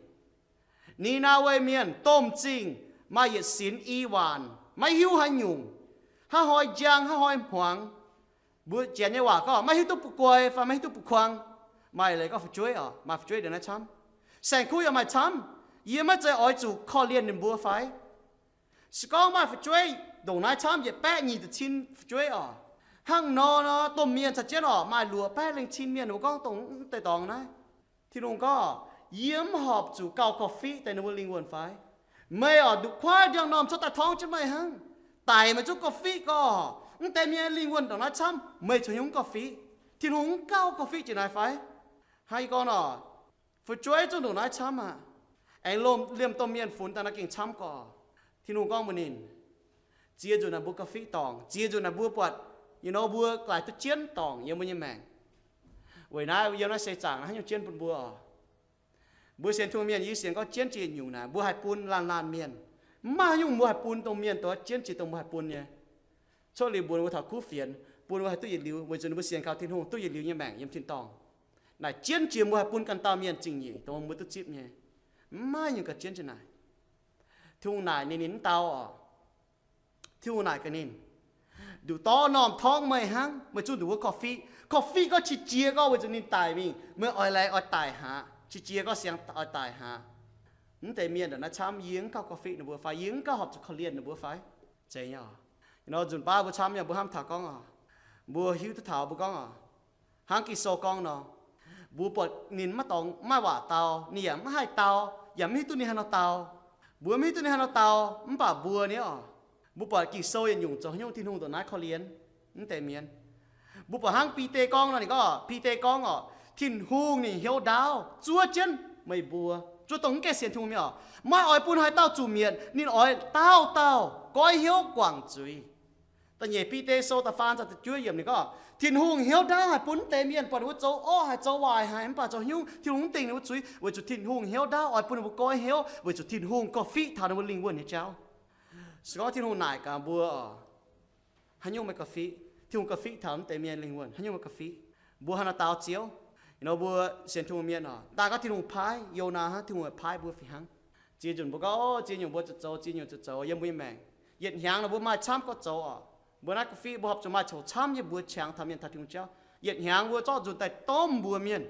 Ni^naa^we Mienh domh zingh maaih yietc sinx i waanc, maiv hiuv haaix nyungc, hnangv hnoi njang hnangv hnoi hmuangx. Mbuo Janx nyei waac gorngv maiv hiuv duqv bu guai fai maiv hiuv duqv bu kuang. Maaih leiz gorngv fu'jueiv oc, maaih fu'jueiv ndongc naaiv camv. Saeng-kuv yaac maaih camv. Yie maiv zeiz oix zuqc korv-lienh ninh mbuo fai? Se gorngv maaih fu'jueiv ndongc naaiv camv yietc baeqv nyic ziepc cin fu'jueiv oc, hnangv nor nor domh mienh caux jienv oc maaih luoqc baeqv lengh cin mienh, ninh mbuo gorngv dongh mv deix dorngx naaiv. Tin-Hungh gorngv, Yie mv horpc zuqc gauh korv-fiqv deix ninh mbuo lingh wuonh fai? Meih oc nduqc kuaaiv ndiangx-normh cuotv daaih torngv jienv meih hnangv, daic meih zungv korv-fiqv gorx. Mv deix mienh lingh wuonh ndongc naaiv camv, meih caux haaix nyungc korv-fiqv? Tin-Hungh mv gauh korv-fiqv jiex naaic fai? Hnangv yie gorngv nor, fu'jueiv zungv ndongc naaiv camv aqv. Aengx liemh domh mienh funx daaih naaiv gengh camv gorx. Tin-Hungh gorngv mbuox ninh, ziex nzunc naaic mbuo korv-fiqv dorngc, ziex nzunc naaic mbuo buatc, you know, mbuo laaix duqv jienv dorngc yiem mbuo nyei maengc. Weic naaiv yiem naaiv seix zaangc naaiv haaix nyungc jienv bun mbuo oc? Mbuo sienx Tin-Hungh mienh, yie sienx gorngv jienv jiex nyungc naaic mbuo haih bun laanh laanh mienh. Mv maaih haaix nyungc mbuo haih bun dongh mienh dongh jienv jiex dongh mbuo haih bun nyei. Cuotv liuz mbuox mbuo taux kuv fienx, bun mbuo haih duqv yietc liuz, weic zuqc mbuo sienx kaux Tin-Hungh duqv yietc liuz nyei maengc yiem tin-dorngh. Naaic jienv jiex mbuo haih bun ganh dauh mienh zingh nyeic dongh mbuo duqv zipv nyei. Mv maaih nyungc gauh jienv jiex naaic. Tin-Hungh naaic ninh, ninh mv dau oc. Tin-Hungh naaic gaax ninh, nduqc dorv normh torngv meih hnangv, meih zungv nduqc wuov korv-fiqv. Korv-fiqv gorngv qiex jiez gorx weic zuqc ninh daic mingh, meih oix laengz oix daic haic. Qiex jiez gorx siang oix daic haic. Mv deix mienh ndongc naaiv camv, yie mv gauh korv-fiqv ninh mbuo fai yie mv gauh horpc zuqc korv-lienh ninh mbuo fai? Zeiz nyei oc. Nor nzunc baav mbuo camv nyei, mbuo hnamv taux gorngv oc, mbuo hiuv duqv taux mbuo gorngv oc, hnangv Ging-Sou gorngv nor, mbuo buatc ninh maiv dorngx, maiv maaih waac dau, ninh yaac maiv haih dau, yaac mv hiuv duqv ninh haaix nor dau. Mbuo mv hiuv duqv ninh haaix nor dau, mv baac mbuo nyei oc, mbuo buatc Ging-Sou yietc nyungc zoux haaix nyungc Tin-Hungh ndongc naaiv korv-lienh mv deix mienh. Mbuo buatc hnangv Bide gorngv nor, ninh gorngv, Bide gorngv oc, Tin-Hungh ninh hnyouv ndaauv zuov jienv meih mbuo, zuov dongh mv gaengh sienx Tin-Hungh mienh oc. Maiv oix bun haaix dauh zuqc mietc, ninh oix dauh dauh goiv hnyouv guangc zuiz. Da'nyeic Bide sou da'faam zaah da'juov yiemc ninh gorngv, Tin-Hungh hnyouv ndaauv haic bun mv deix mienh, buatc ninh mbuo zoux orqv haic, zoux waaic haic, mv baac zoux hnyungv Tin-Hungh mv dingc ninh mbuo zuiz, weic zuqc Tin-Hungh hnyouv ndaauv oix bun ninh mbuo goiv hnyouv, weic zuqc Tin-Hungh gauh fiqv taux ninh mbuo lingh wuonh nyei jauv. Se gorngv Tin-Hungh naaic gaax mbuo oc, haaix nyungc meih gauh fiqv? Tin-Hungh gauh fiqv taux mv deix mienh lingh wuonh, haaix nyungc meih gauh fiqv? Mbuo haaix nor dau Ziouv? Nor mbuo sienx Tin-Hungh mienh oc, daaih gorngv Tin-Hungh paaiv Yonaa hnangv, Tin-Hungh paaiv mbuo fih hnangv. Ziex nzunc mbuo gorngv, ziex nyungc mbuo zuqc zoux, ziex nyungc zuqc zoux yiem mbuo nyei maengc. Yietc hnyangx nor mbuo maaih camv gorngv zoux oc. Mbuo naaiv ga'fiev mbuo horpc zuqc maaih coux camv nyei mbuox qangx taux mienh taux Tin-Hungh jauv. Yietc hnyangx mbuo zorqv nzunc daaih domh mbuox mienh.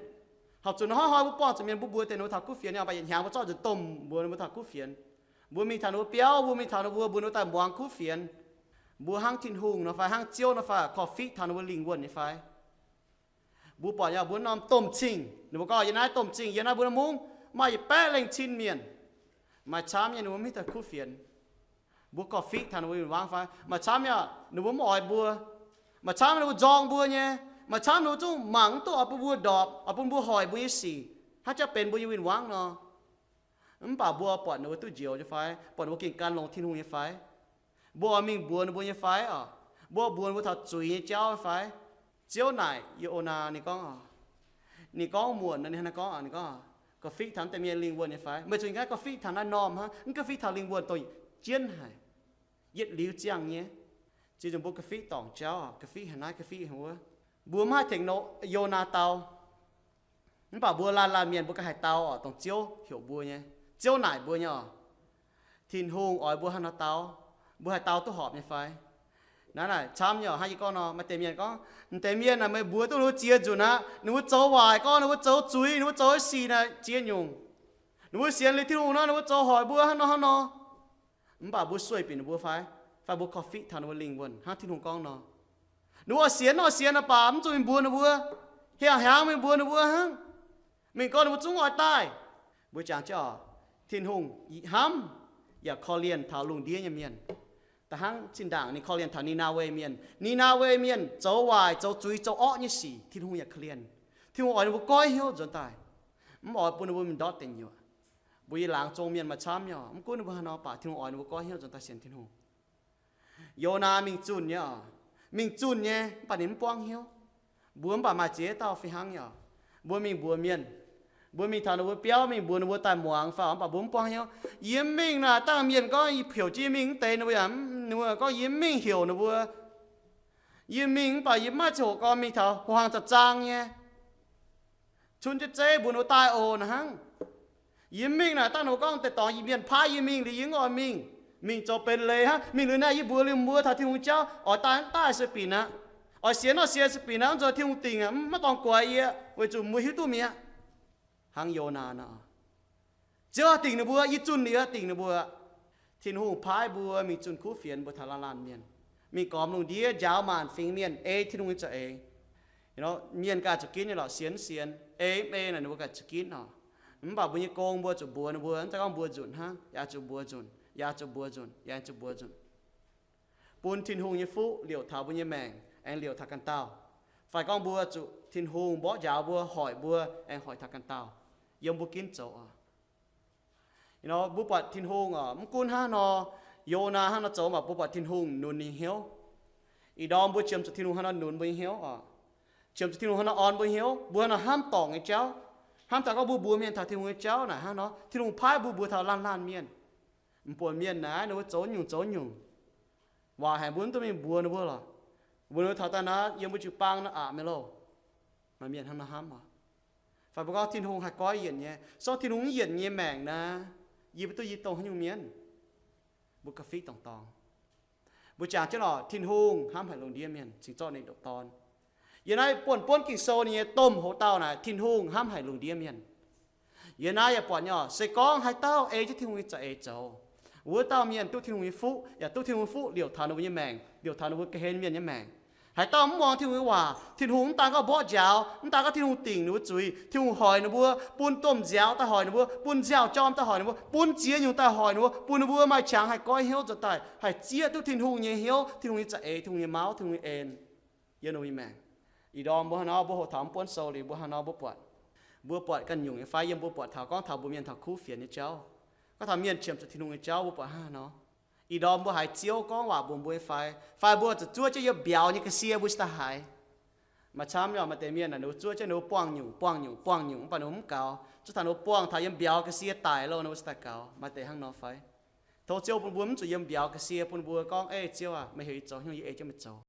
Horpc zuqc hnoi-hnoi mbuo buangh zuqc mienh mbuo mbuox deix ninh mbuo taux kuv fienx, mv baac yietc hnyangx mbuo zorqv nzunc domh mbuox ninh mbuo taux kuv fienx. Mbuo mingh taux ninh mbuo biauv, mbuo mingh taux ninh mbuo, mbuox ninh mbuo daaih muangx kuv fienx. Mbuo hnangv Tin-Hungh nor fai hnangv Ziouv nor fai, korv-fiqv taux ninh mbuo lingh wuonh nyei fai? Mbuo buatc nyei, mbuo norm domh zingh, ninh mbuo gorngv yiem naaiv domh zingh, yiem naaiv mbuo mungv maaih yietc baeqv lengh cin mienh. Maaih camv nyei ninh mbuo mv hiuv duqv kuv fienx. Mbuo korv-fiqv taux ninh mbuo win-wangv fai? Maaih camv nyei ninh mbuo mv oix mbuo. Maaih camv ninh mbuo nzorng mbuo nyei. Maaih camv ninh mbuo zungv mangc mv duqv oix bun mbuo ndorpc, oix bun mbuo hoic mbuo nyei sic, hnangv jauv benx mbuo nyei win-wangv nor. Mv baac mbuo buatc ninh mbuo duqv njoux nyei fai? Buatc ninh mbuo gengh gan longx Tin-Hungh nyei fai? Mbuo oix mingh mbuox ninh mbuo nyei fai oc? Mbuo mbuox ninh mbuo taux zuiz nyei jauv fai? Ziouv naaic Yonaa ninh gorngv, ninh gorngv muonc nor, ninh hnangv naaiv gorngv, ninh gorngv, Gauh fiqv taux mv deix mienh lingh wuonh nyei fai? Meih zuqc ganh gauh fiqv taux naaiv normh hnangv, mv gauh fiqv taux lingh wuonh dongh jienv haic, yietc liuz ziangh nyei. Ziex nyungc mbuo gauh fiqv dorngc jauv, gauh fiqv haic naaiv, gauh fiqv haic wuov. Mbuo mv haih tengx Yonaa dau. Mv baac mbuo laanh laanh mienh mbuo ganh haih dau oc, dongh Ziouv heuc mbuo nyei, Ziouv naaic mbuo nyei oc. Tin-Hungh oix mbuo haaix nor dau? Mbuo haih dau duqv horpc nyei fai? Naaiv naaic camv nyei oc, hnangv yie gorngv nor, maaih deix mienh gorngv, M'deix mienh naaic meih mbuox duqv ninh mbuo ziex nzunc aqv, ninh mbuo zoux waaic gorngv, ninh mbuo zoux zuiz, ninh mbuo zoux sic naaic ziex nyungc. Ninh mbuo sienx liuz Tin-Hungh nor, ninh mbuo zoux hoic mbuo hnangv nor hnangv nor. Mv baac mbuo sueih bieqc ninh mbuo fai? Fai mbuo korv-fiqv taux ninh mbuo lingh wuonh hnangv Tin-Hungh gorngv nor? Ninh mbuo sienx nor sienx aqv, mv baac mv zuqc mingh mbuox ninh mbuo. Hiaangx hiaangx mingh mbuox ninh mbuo hnangv. Mingh gorngv ninh mbuo zungv oix daaih. Mbuo jangx jienv oc, Tin-Hungh hnamv yaac korv-lienh taux lungh ndiev nyei mienh. Da'hnangv zinh ndaangc ninh korv-lienh taux Ni^naa^we Mienh. Ni^naa^we Mienh zoux waaic, zoux zuiz, zoux orqv nyei sic, Tin-Hungh yaac korv-lienh. Tin-Hungh oix ninh mbuo goiv hnyouv nzuonx daaih, mv oix bun ninh mbuo mingh ndortv deic nyuoqc. Mbuo yie laangz zong mienh maaih camv nyei, mv gunv ninh mbuo haaix nor, mv baac Tin-Hungh oix ninh mbuo goiv hnyouv nzuonx daaih sienx Tin-Hungh. Yonaa mingh zunh nyei oc, mingh zunh nyei, mv baac ninh mv buangv hnyouv. Mbuo mv baac maaih ziex dauh fih hnangv nyei oc. Mbuo mingh mbuox mienh, mbuo mingh taux ninh mbuo biauv, mingh mbuox ninh mbuo daaih muangx fai, mv baac mbuo mv buangv hnyouv. Yie mingh naaic, dangh mienh gorngv yie heuc jienv yie mingh mv deix, ninh mbuo yaac, ninh mbuo gorngv yie mv mingh heuc ninh mbuo. Yie mingh mv baac yie maiv ziouc gorngv mingh taux hlo hlang za'zaang nyei, cun zeiv zeiv mbuox ninh mbuo daaih oc naaic hnangv. Yie mingh naaic, dangh ninh mbuo gorngv deix dorngx yie mienh paaiv yie mingh liuz, yie mv oix mingh. Mingh zoux benx leiz hnangv. Mingh liuz naaic yie mbuox liuz mbuo taux Tin-Hungh jauv, oix daaih mv daaih se binc aqv. Oix sienx nor sienx se binc aqv, mv nzunc Tin-Hungh dingc aqv, mv, maiv dorngx guaix yie, weic zuqc mbuo hiuv duqv mi'aqv. Hnangv Yonaa nor, Ziouv dingc ninh mbuo, yie zunh liuz dingc ninh mbuo. Tin-Hungh paaiv mbuo mingh zunh kuv fienx, mbuo taux laanh laanh mienh, mingh gormx lungh ndiev, njaaux maanc fingx mienh ei Tin-Hungh nyei za'eix. Mienh ganh zuqc ginv nyei lorqc, sienx mv sienx, ei mv ei naaic, ninh mbuo ganh zuqc ginv oc. Mv baac mbuo nyei gong mbuo zuqc mbuox ninh mbuo, mv zeiz gorngv mbuo nzunc hnangv, yaac zuqc mbuox nzunc, yaac zuqc mbuox nzunc, yaac zuqc mbuox nzunc. Bun Tin-Hungh nyei fuqv liouc taux mbuo nyei maengc aengx liouc taux ganh dauh. Fai gorngv mbuo zuqc Tin-Hungh mborqv njaaux mbuo, hoic mbuo aengx hoic taux ganh dauh, yiem mbuo ginv zoux oc. Mbuo buatc Tin-Hungh oc, mv gunv hnangv nor, Yonaa hnangv nor zoux, mv baac mbuo buatc Tin-Hungh nunc ninh hnyouv. Ih ndorm mbuo qiemx zuqc Tin-Hungh hnangv nor nunc mbuo nyei hnyouv oc. Qiemx zuqc Tin-Hungh hnangv nor orn mbuo hnyouv, mbuo hnangv nor hnamv dorngc nyei jauv. Hnamv taux gorngv mbuo mbuox mienh taux Tin-Hungh nyei jauv naaic hnangv nor, Tin-Hungh paaiv mbuo mbuox taux laanh laanh mienh. Mv buatc mienh naaic, ninh mbuo zoux nyungc zoux nyungc, waac haic, mbuo mv duqv mingh mbuox ninh mbuo lorqc. Mbuox ninh mbuo taux daaih naaic, yiem mbuo jiu-baang naaic aqc mingh loh. Maaih mienh hnangv nor hnamv oc. Fai mbuo gorngv Tin-Hungh haih goiv yienc nyei. Se gorngv Tin-Hungh mv yienc nyei maengc naaic, yie mbuo duqv yie dongh haaix nyungc mienh? Mbuo ga'fitv dorngc dorngx. Mbuo jangx jienv lorqc, Tin-Hungh hnamv haic lungh ndiev mienh cingx zorqv ninh ndoqc Dorn. Yiem naaiv buonv-buonv Ging-Sou ninh nyei domh hoz dauh naaic, Tin-Hungh hnamv haic lungh ndiev mienh. Yiem naaiv yaac buatc nyei oc, se gorngv haaix dauh ei jienv Tin-Hungh nyei za'eix zoux, wuov dauh mienh duqv Tin-Hungh nyei fuqv, yaac duqv Tin-Hungh nyei fuqv liouc taux ninh mbuo nyei maengc, liouc taux ninh mbuo ga'hlen mienh nyei maengc. Haaix dauh mv muangx Tin-Hungh nyei waac, Tin-Hungh mv daan gorngv mborqv njaaux, mv daan gorngv Tin-Hungh dingc ninh mbuo zuiz, Tin-Hungh hoic ninh mbuo, bun domh nziaaux daaih hoic ninh mbuo, bun nziaaux jorm daaih hoic ninh mbuo, bun ziex nyungc daaih hoic ninh mbuo, bun ninh mbuo maaih qangx haih goiv hnyouv nzuonx daaih, haih zieqv duqv Tin-Hungh nyei hnyouv, Tin-Hungh nyei za'eix, Tin-Hungh nyei mauv, Tin-Hungh nyei en yiem ninh mbuo nyei maengc. Ih ndorm mbuo hnangv nor, mbuo hoqc taux mv buonv sou liuz, mbuo hnangv nor mbuo buatc, mbuo buatc ganh nyungc nyei fai? Yiem mbuo buatc taux gorngv taux mbuo mienh taux kuv fienx nyei jauv, gorngv taux mienh qiemx zuqc Tin-Hungh nyei jauv, mbuo buatc hnangv haaix nor? Ih ndorm mbuo haiz Ziouv gorngv waac mbuox mbuo nyei fai? Fai mbuo zuqc zuov jienv yiem mbiauz nyei ga'sie mbuo cingx daaih haiz? Maaih camv nyei, maaih deix mienh naaic ninh mbuo zuov jienv ninh mbuo buangh nyungc, buangh nyungc, buangh nyungc, mv baac ninh mbuo mv gaux. Zuov taux ninh mbuo buangh taux yiem mbiauz ga'sie daic loh, ninh mbuo cingx daaih gaux. Maaih deix hnangv nor fai? Tov Ziouv bun mbuo mv zuqc yiem mbiauz ga'sie, bun mbuo gorngv, Ei Ziouv aac, meih heuc yie zoux haaix nyungc, yie ei jienv meih zoux.